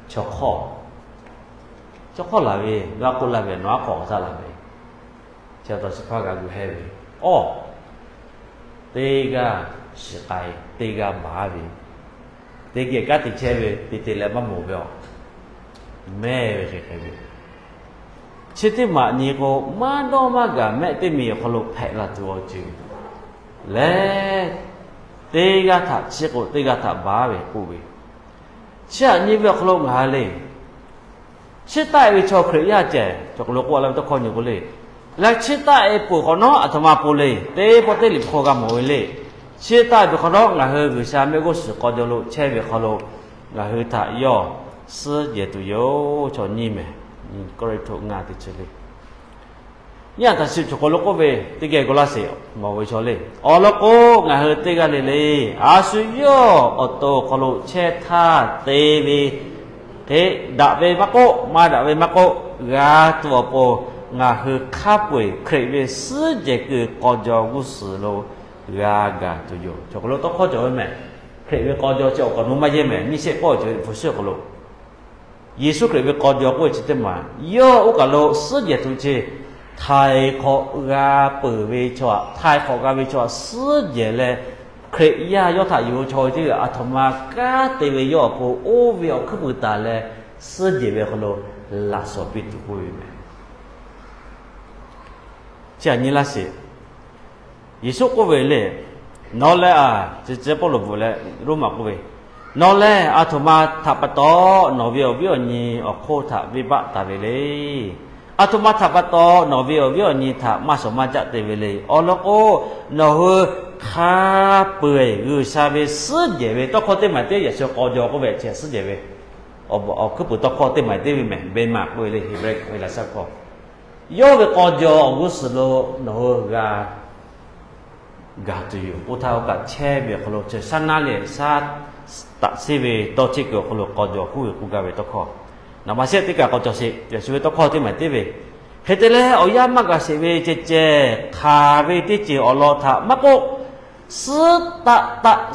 chaw hk'awˇ, chaw hk'awˇ laˬ ve, g'a k'oˆ laˇ ve, nawˬ aˉ hk'awꞈ hk'aˬ htaˇ laˬ ve, chi pa taw chi hpaˇ g'a gu hehˇ ve, awˬ teˇ g'aˇ shiˍ k'ai, teˇ g'aˇ baˬ ve, teˇ geh kanˉ te chehˇ ve te te leh maˇ mawˬ ve awˬ mehˇ ve hk'e hk'e ve. Chi teˇ maˬ nyi k'o, maˇ dawˇ maˇ gaˬ mehˆ teˇ miˬ awˬ hk'aw lo hpehꞈ la tuˬ awˬ ceuˬ leh, teˇ g'aˇ htaꞈ chiˇ k'o teˇ g'aˇ htaꞈ baˬ ve k'oˆ ve, chi aꞈ nyi ve awˬ hk'aw lo ngaˬ hui le, chiˇ taˆ-e ve chaw Hkriꞈ yaˇ ceh cawˬ k'aˬ lo k'oˆ laˇ ve tawˇ hkawˇ nyi k'o le, leh chiˇ taˆ-e peuˬ hk'awꞈ nawˉ aˬ htoꞈ ma pon le, teˇ pawˆ teˇ liꞈ hk'aw g'a mawˬ ve le. Chiˇ taˆ-e peuˬ hk'awꞈ nawˉ ngaˬ hui G'uiˬsha mehˆ g'uˇ suhˍ k'aw jaw lo chehˇ ve hk'aw lo ngaˬ hui htaꞈ yawˇ suhˉ jehˬ tuˬ yoˬ. Chaw nyiˇ mehˍ, Kawˇrenˍhtuˆ ngaˇ teˇ chi le. Nyi a taˍ sheˍ, chaw hk'aw lo k'oˆ ve teˇ geh gu laˇ sheˍ, mawˬ ve chaw le. Awˬ lawn k'o, ngaˬ hui teˇ g'aˇ le le, a shu yawˇ awˬ to awˬ hk'aw lo chehˇ htaˇ te ve hk'e, daꞈ ve maˇ k'oˆ, maˇ daꞈ ve maˇ k'oˆ, g'a tuˬ awˬ pon ngaˬ hui hk'a peu-eˬ Hkriꞈ ve suhˉ jehˬ kuiˬ k'aw jaw g'uˇ suhˍ lo g'a gaˬ tuˬ yoˬ. Chaw hk'aw lo tawˇ hkawˇ cawˬ ve mehˍ. Hkriꞈ ve k'aw jaw chi awˬ kaꞈ nawˬ maˇ yehˇ mehˍ, nyiˇ shehˆ pawˆ cawˬ ve hpu shi awˬ hk'aw lo Yeˍsuˆ Hkriꞈ ve k'aw jaw k'oˆ ve chi teˇ maˬ, yawˇ oˇ kaˬ lo suhˉ jehˬ tuˬ chi, htaiˍ hk'awꞈ g'a peuˬ ve chaw aꞈ, htaiˍ hk'awꞈ g'a ve chaw aꞈ suhˉ jehˬ leh, Hkriꞈ yaˇ yawˇ htaꞈ yuˬ ve chaw ve teˇ g'aˇ aˬ htoꞈ ma kanˉ te ve yawˇ awˬ pon oˇ ve awˬ hkuiˉ puiˍ taˍ leh suhˉ jehˬ ve awˬ hk'aw lo laꞈ shawnˍ piˇ tuˬ k'oˆ ve mehˍ. Chi aꞈ nyi laˇ sheˍ. Yeˍsuˆ k'oˆ ve le, nawˬ lehˬ a, chi ceh Pawˇluꞈ bvuhꞈ leh Roˉmaꞈ k'oˆ ve, nawˬ lehˬ aˬ htoꞈ ma htaꞈ pa taw nawˬ ve awˬ viˉ awˬ nyi awˬ hk'oˆ htaꞈ venˇbaˆ taˍ ve le. Aˬ htoꞈ ma htaꞈ pa taw nawˬ ve awˬ viˉ awˬ nyi htaꞈ maˇ shawˍ maˇ caˆ te ve le. Awˬ lawn k'o, nawˬ hui hk'a peu-eˬ G'uiˬsha ve suhˉ jehˬ ve tawˇ hkawˇ teˇ maˬ teˇ yaꞈ shu k'aw jaw k'oˆ ve chi suhˉ jehˬ ve awˬ hkuiˉ puiˍ tawˇ hkawˇ teˇ maˬ teˇ ve mehˍ, bema k'oˆ ve le, Heˍbrehˇ ve laꞈ shaˉ hkawˇ. Yawˇ ve k'aw jaw awˬ g'uˇ suhˍ lo nawˬ hui g'a gaˬ tuˬ yoˬ. Oˇ htaˇ oˇ kaꞈ chehˇ ve awˬ hk'aw lo chi shaˉ naˉ leh shaˉ taꞈ sheˉ ve tawˇ cheˆ kuiˬ awˬ hk'aw lo k'aw jaw k'oˆ ve k'oˆ gaˇ ve tawˇ hkawˇ, naˍ baꞈ shehˆ teˇ kaꞈ k'aw cawˬ sheˍ. Yaꞈ shu ve tawˇ hkawˇ teˇ maˬ teˇ ve, hk'e te leh awˬ yanˇ maˇ gaˬ sheˍ ve ceh ceh hk'aˬ ve teˇ ceuˬ awˬ lawn htaꞈ maˇ k'oˆ, suhˉ taˆ taˆ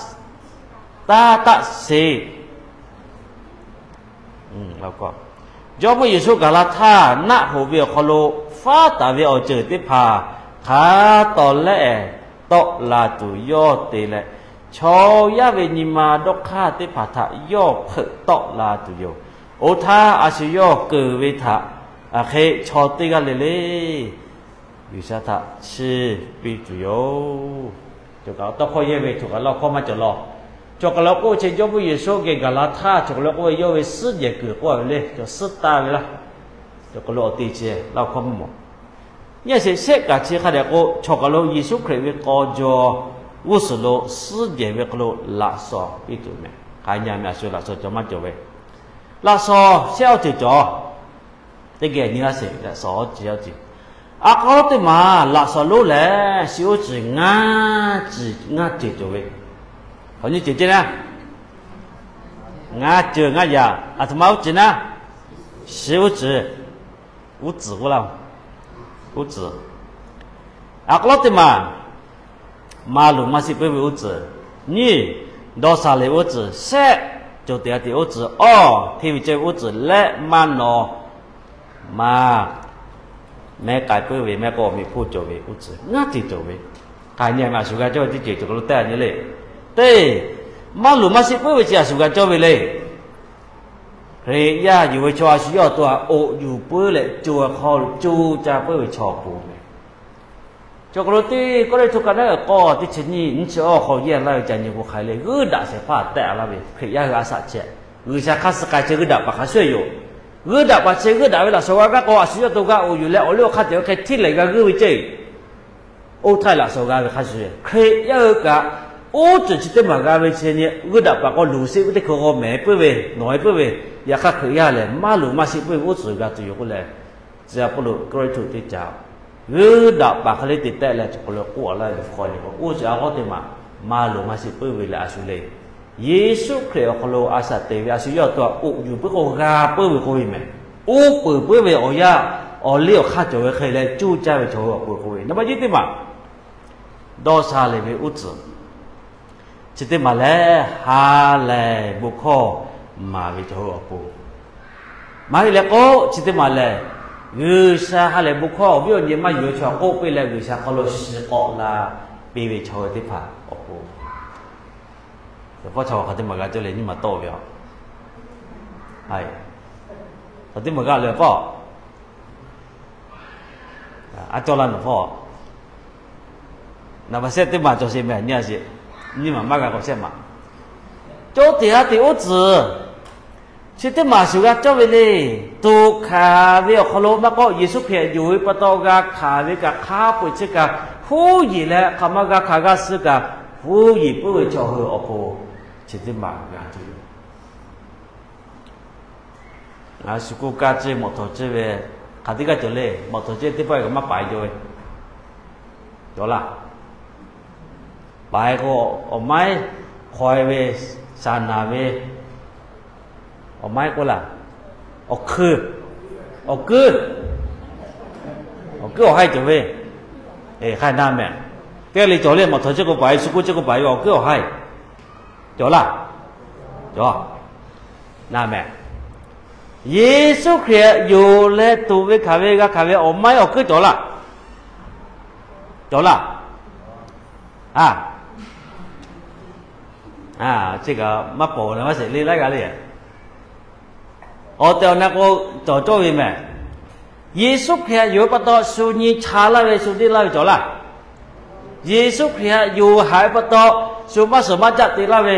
taˇ taˆ sheˍ. Jawˇmawˇ Yeˍsuˆ gaˬ la htaˇ, naˆ hoꞈ ve awˬ hk'aw lo faˉ taˍ ve awˬ ceuˬ teˇ hpaˍ hk'a tawˍ lehˆ tawˆ la tuˬ yawˇ te leh, chaw yaˇ ve nyi ma dawˇ hk'aˇ teˇ hpaˍ htaꞈ yawˇ hpeuꞈ tawˆ la tuˬ yoˬ. Oˇ htaˇ a shu yawˇ keunˍ ve htaꞈ hk'e chaw teˇ g'aˇ le le G'uiˬsha htaꞈ chiˇ piˇ tuˬ yoˬ. Cawˬ kaꞈ tawˇ hkawˇ yehˇ ve cawˬ kaꞈ laˇ hkawˇ maˇ cawˬ law. Cawˬ kaꞈ law k'oˆ ve chi Jawˇmawˇ Yeˍsuˆ geh gaˬ la htaˇ, cawˬ kaꞈ law k'oˆ ve yawˇ ve suhˉ jehˬ kuiˬ k'oˆ a ve le, cawˬ suhˉ taˆ ve laˇ. Cawˬ kaꞈ lo awˬ te chi laˇ hkawˇ maˇ mawˬ. Nyi a sheˍ, shehˆ kaꞈ chi hk'a dehꞈ k'o, cawˬ kaꞈ lo Yeˍsuˆ Hkriꞈ ve k'aw jaw g'uˇ suhˍ lo suhˉ jehˬ ve hk'aw lo laꞈ shawnˍ piˇ tuˬ mehˍ. Hk'a nyi a mehˍ, a shu laꞈ shawnˍ cawˬ maˇ cawˬ ve, laꞈ shawnˍ shehˆ awˬ ceuˬ cawˬ. Teˇ geh nyi laˇ sheˍ, laꞈ shawnˍ awˬ ceuˬ awˬ ceuˬ. A k'aw teˇ maˬ laꞈ shawnˍ lonˉ lehˬ, shi uˉ tcuhˍ ngaˇ ceuˬ ngaˇ ceuˬ cawˬ ve. Hk'awꞈ nyi ceuˬ ceh naˇ, ngaˇ ceuˬ ngaˇ yaꞈ. Aˬ htoꞈ ma uˉ tcuhˍ naˇ, shi uˉ tcuhˍ, uˉ tcuhˍ k'oˆ laˇ, uˉ tcuhˍ. A k'aw teˇ maˬ maˇ luˬ maˇ shiˆ puiˉ ve uˉ tcuhˍ. Nyiˇ, dawˇ sha leh uˉ tcuhˍ. Shehˆ, cawˬ teꞈ a teꞈ uˉ tcuhˍ. Awˇ, hteˇ ve ceh ve uˉ tcuhˍ leh maˇ nawˬ maˇ mehˉ k'ai puiˉ ve mehˆ k'awˇ miˬ hpoˇ cawˬ ve uˉ tcuhˍ ngaˇ ceuˬ cawˬ ve. Hk'aˬ nyi a shuˍ g'a cawˇ ve teˇ ceuˬ cawˬ k'aw lo teˇ a nyi le. Teˇ, maˇ luˬ maˇ shiˆ puiˉ ve chi a shuˍ g'a cawˇ ve le. Hkriꞈ yaˇ yuˬ ve chaw a shu yawˇ awˬ to a oꞈ yuˬ puiˉ leh co hk'aw lo co ca puiˉ ve chaw awˬ pon ve. Cawˬ k'aw lo teˇ Kawˇrenˍhtuˆ ka naˉ k'awˇ teˇ chi nyiˇ nyiˇ chi awˇ hk'aw yehˇ laˇ ve ca nyi k'o hk'aˬ le, g'uiˇ daꞈ shehˍ hpaˇ tehꞈ laˇ ve Hkriꞈ yaˇ hui a shaꞈ chehˇ. G'uiˬsha hk'aˇ suh k'ai chi g'uiˇ daꞈ paˍ hk'a shuˍ yoˬ. G'uiˇ daꞈ paˍ chi g'uiˇ daꞈ ve laꞈ shawnˍ g'a gaˇ k'o, a shu yawˇ to g'a oꞈ yuˬ leh awˬ liˇ awˬ hk'aˇ cawˬ ve hk'e hteˇ lehˬ g'a g'uiˇ ve ceh. Oˇ htaˇ laꞈ shawnˍ g'a ve hk'a shuˍ, Hkriꞈ yaˇ hui kaꞈ oˇ ceuˬ chi teˇ maˬ g'a ve chi nyi g'uiˇ daꞈ paˍ k'aw luˬ sheˆ ve teˇ hkui k'o mehˍ puiˉ ve, nawˬ e puiˉ ve, yaꞈ hk'aˇ Hkriꞈ yaˇ lehˬ maˇ luˬ maˇ shiˆ puiˉ ve uˉ tcuhˍ g'a tuˬ yoˬ k'oˆ leh, tcuh a pawˆ lo Kawˇrenˍhtuˆ teˇ ca g'uiˇ daꞈ paˍ hk'e le te tehˆ leh cawˬ k'aw lo k'oˆ a laˇ ve hk'aw nyi k'o, oˇ ceuˬ a k'aw teˇ maˬ maˇ luˬ maˇ shiˆ puiˉ ve leh a shu le. Yeˍsuˆ Hkriꞈ awˬ hk'aw lo a shaꞈ te ve a shu yawˇ awˬ to a oꞈ yuˬ puiˉ k'o g'a puiˉ ve k'oˆ ve mehˍ. Uˉ peunˍ puiˉ ve awˬ yanˇ awˬ liˇ awˬ hk'aˇ cawˬ ve hk'e leh cuˇ caˇ ve chaw hui awˬ pon k'oˆ ve. Naˍ baˆ jiˇ teˇ maˬ dawˇ sha leh ve uˉ tcuhˍ. Chi teˇ maˬ lehˬ ha lehˬ bon hkawˇ maˍ ve chaw hui awˬ pon. Maˇ heˆ leh k'o, chi teˇ maˬ lehˬ G'uiˬsha ha lehˬ bon hkawˇ awˬ viˉ awˬ nyi maˇ yuˬ ve chaw k'oˆ piˇ leh G'uiˬsha hk'aw lo shiˍ k'awꞈ la piˇ ve chaw hui teˇ hpaˍ awˬ pon. Awˬ hpawˇ chaw hk'aˬ teˇ maˬ g'a cawˇ leh nyiˇ maˬ tawˆ ve a. Hk'aˬ teˇ maˬ g'a leh pawˆ a cawˇ laˇ nawˬ hpawˇ. Naˍ baˬ shehˆ teˇ maˬ cawˬ sheˍ mehˍ nyi a sheˍ. Nyiˇ maˬ maˇ g'a k'awꞈ shehˆ maˬ. Cawˇ teꞈ ha teꞈ uˉ tcuhˍ. Chi teˇ maˬ shuˍ g'a cawˇ ve le. Toꞈ hkanˍ ve awˬ hk'aw lo maˇ k'oˆ, Yeˍsuˆ Hkriꞈ yonˍ ve pa taw g'a hkanˍ ve kaꞈ hk'a peu-eˬ chi kaꞈ huˉ yeˬ leh hk'aˬ ma g'a hkanˍ g'a suh kaꞈ huˉ yeˬ puiˉ ve chaw hui awˬ pon chi teˇ maˬ g'a tuˬ yoˬ. Ngaˬ hui shu kuˇ kaˇ ceˇ mawꞈ htawˍ ceˇ ve hk'aˬ teˇ g'aˇ cawˬ le. Mawꞈ htawˍ ceˇ teˇ pawˆ kaꞈ maˇ paˍ e jaw ve cawˬ laˇ. Paˍ e k'o, awˬ maiˉ hk'aw e ve, shaˍ naˍ ve, awˬ maiˉ k'oˆ laˇ, awˬ hkui, awˬ kuiˉ, awˬ kuiˉ awˬ haiˇ cawˬ ve. Hk'aˇ na mehˍ. Teˇ g'aˇ le cawˬ le, mawꞈ htawˍ ceˇ k'o paˍ e, shu kuˇ ceˇ k'o paˍ e ve awˬ kuiˉ awˬ haiˇ cawˬ laˇ. Cawˬ na mehˍ. Yeˍsuˆ Hkriꞈ yonˍ leh tuꞈ ve hkanˍ ve g'a hkanˍ ve awˬ maiˉ awˬ kuiˉ cawˬ laˇ. Cawˬ laˇ. A, chi kaꞈ maˇ paw na maˇ sheˍ le laiˉ g'aˇ le. Awˬ tehˬ awˬ na k'o, cawˬ cawˇ ve mehˍ. Yeˍsuˆ Hkriꞈ yonˍ ve pa taw shu nyi cha laˇ ve, shu deˇ laˇ ve cawˬ laˇ. Yeˍsuˆ Hkriꞈ yonˍ haꞈ ve pa taw shu maˇ suhˍ maˇ caˆ te laˇ ve,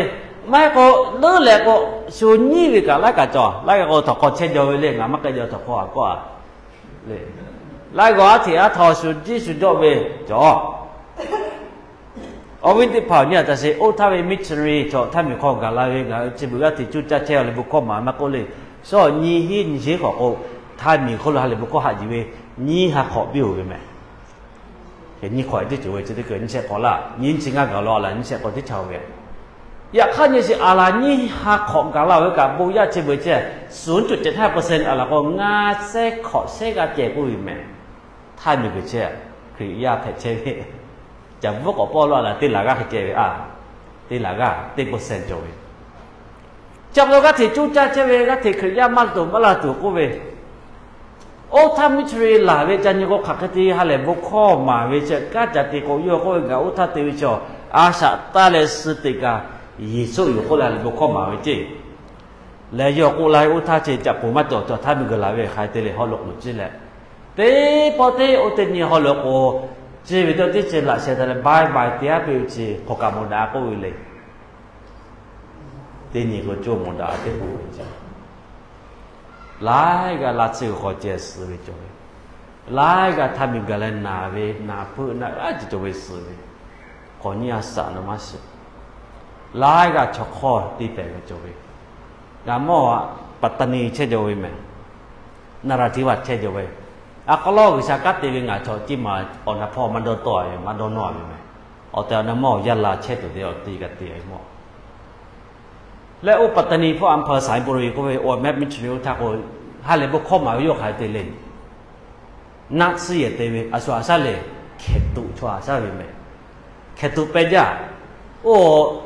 maˇ heˆ k'o leuˉ leh k'o, shu nyiˇ ve kaꞈ laiˉ kaꞈ cawˬ. Laiˉ g'aˇ k'o htawꞈ hk'aw chehˇ jaw ve le, ngaˬ maˇ k'ai jaw htawꞈ hk'aw a kawˆ a le. Laiˉ g'aˇ aˉ hteꞈ aˉ htaw shu jiˇ shu jawˆ ve cawˬ. Awˬ viˉ teˇ hpaˍ awˬ nyi a taꞈ sheˍ, oˇ htaˇ ve missionary chaw htaˇ miˬ hk'aw gaˬ la ve, ngaˬ hui chi beuꞈ g'aˇ hteꞈ cuˇ caˇ chehˇ a leh bon hkawˇ maˍ maˇ k'oˆ le. Shawˉ nyiˇ hinˉ nyiˇ sheˉ hk'awꞈ k'o, htaˇ miˬ hk'oˆ lo ha leh bon hkawˇ haꞈ yuˬ ve nyiˇ ha hk'awꞈ biˇ oˬ ve mehˍ. Nyiˇ hk'awꞈ teˇ ceuˬ ve chi teˇ hkui nyiˇ shehˆ hk'awꞈ laˇ, nyiˇ chi ngaˇ gaˬ la a laˬ nyiˇ shehˆ k'awꞈ teˇ chaw ve. Yaꞈ hk'aˇ nyi sheˍ a laˬ nyiˇ ha hk'awꞈ gaˬ la ve kaꞈ bon yaˇ chi beuꞈ chehˇ, suˍ cuˇ cehˬ htaˇ percent a laˬ k'o ngaˇ shehˉ hk'awꞈ shehˉ g'aˇ ceh k'oˆ ve mehˍ. Htaˇ miˬ guiˬ chehˇ, Hkriꞈ yaˇ hpehꞈ chehˇ ve, caˍ bvuhˉ k'awꞈ pawˆ law a laˬ teˇ laˬ g'aˇ hk'e ceh ve a, teˇ laˬ g'aˇ teˇ percent cawˬ ve. Chi pa taw g'aˇ hteꞈ cuˇ caˇ chehˇ ve, g'aˇ hteꞈ Hkriꞈ yaˇ maˇ tuˬ maˇ laˇ tuˬ k'oˆ ve, oˇ htaˇ missionary laˬ ve ca nyi k'o, hk'aˬ hk'e te ha lehˬ bon hkawˇ maˍ ve chi kanˉ ca te k'o, yawˇ k'oˆ ve ngaˬ oˇ htaˇ te ve chi a shaꞈ taˇ leh suh teꞈ kaꞈ Yeˍsuˆ yoˬ k'oˆ leh ha lehˬ bon hkawˇ maˍ ve ceˇ. Leh yawˇ k'oˆ laˇ ve oˇ htaˇ chi caꞈ poˬ maˇ cawˬ, cawˬ htaˇ miˬ guiˬ laˬ ve hk'aˬ hk'e te leh haw loꞈ k'oˍ ciˇ leh, teˇ pawˆ teˇ oˇ teˇ nyi haw loꞈ k'oˍ ciˇ ve teˇ teˇ ceuˬ laꞈ sheh taˍ leh baiˇ baiˬ te aˉ piˇ ve chi hk'awꞈ kaꞈ mawˬ daꞈ k'oˆ ve le. Teˇ nyi k'o cawˇ mawˬ daꞈ teˇ k'oˍ ve chi laiˉ g'aˇ laˇ tsuhˇ g'uiˬ hk'aw ceh suh ve cawˬ ve, laiˉ g'aˇ htaˇ miˬ gaˬ leh naˬ ve, naˬ hpeuˆ naˆ g'aˇ ceh cawˬ ve suh ve, k'awꞈ nyi a shaꞈ naˍ maˇ shiˍ. Laiˉ g'aˇ chaw hk'awˇ te pehˍ ve cawˬ ve, ngaˬ mawˇ Paˍtaˍniˆ chehˇ cawˬ ve mehˍ. Naˇ raˍ hteˇ vaꞈ chehˇ jaw ve, a k'aw lawˇ G'uiˬsha kanˉ te ve ngaˬ chaw ciˇ maˬ awˬ na hpawˇ maˇ dawˇ tawˆ ve, maˇ dawˇ nawˇ ve meh. Awˬ tehˬ awˬ na mawˇ yaˇ la chehˇ tuˬ te awˬ te g'a te ve mawˇ. Leh oˇ Paˍtaˍniˆ hpawˇ a hpaˍ Saiˍboˍriˍ k'oˆ ve awˬ mehˆ missionary oˇ htaˇ k'o, ha lehˬ bon hkawˇ maˍ ve yawˇ hk'aˬ hk'e te le. Naˆ tsuhˇ yehˬ te ve a shu haꞈ shaˉ le, hkehˍ tuꞈ chaw haꞈ shaˉ ve meh. Hkehˍ tuꞈ peh jaˇ. Oˇ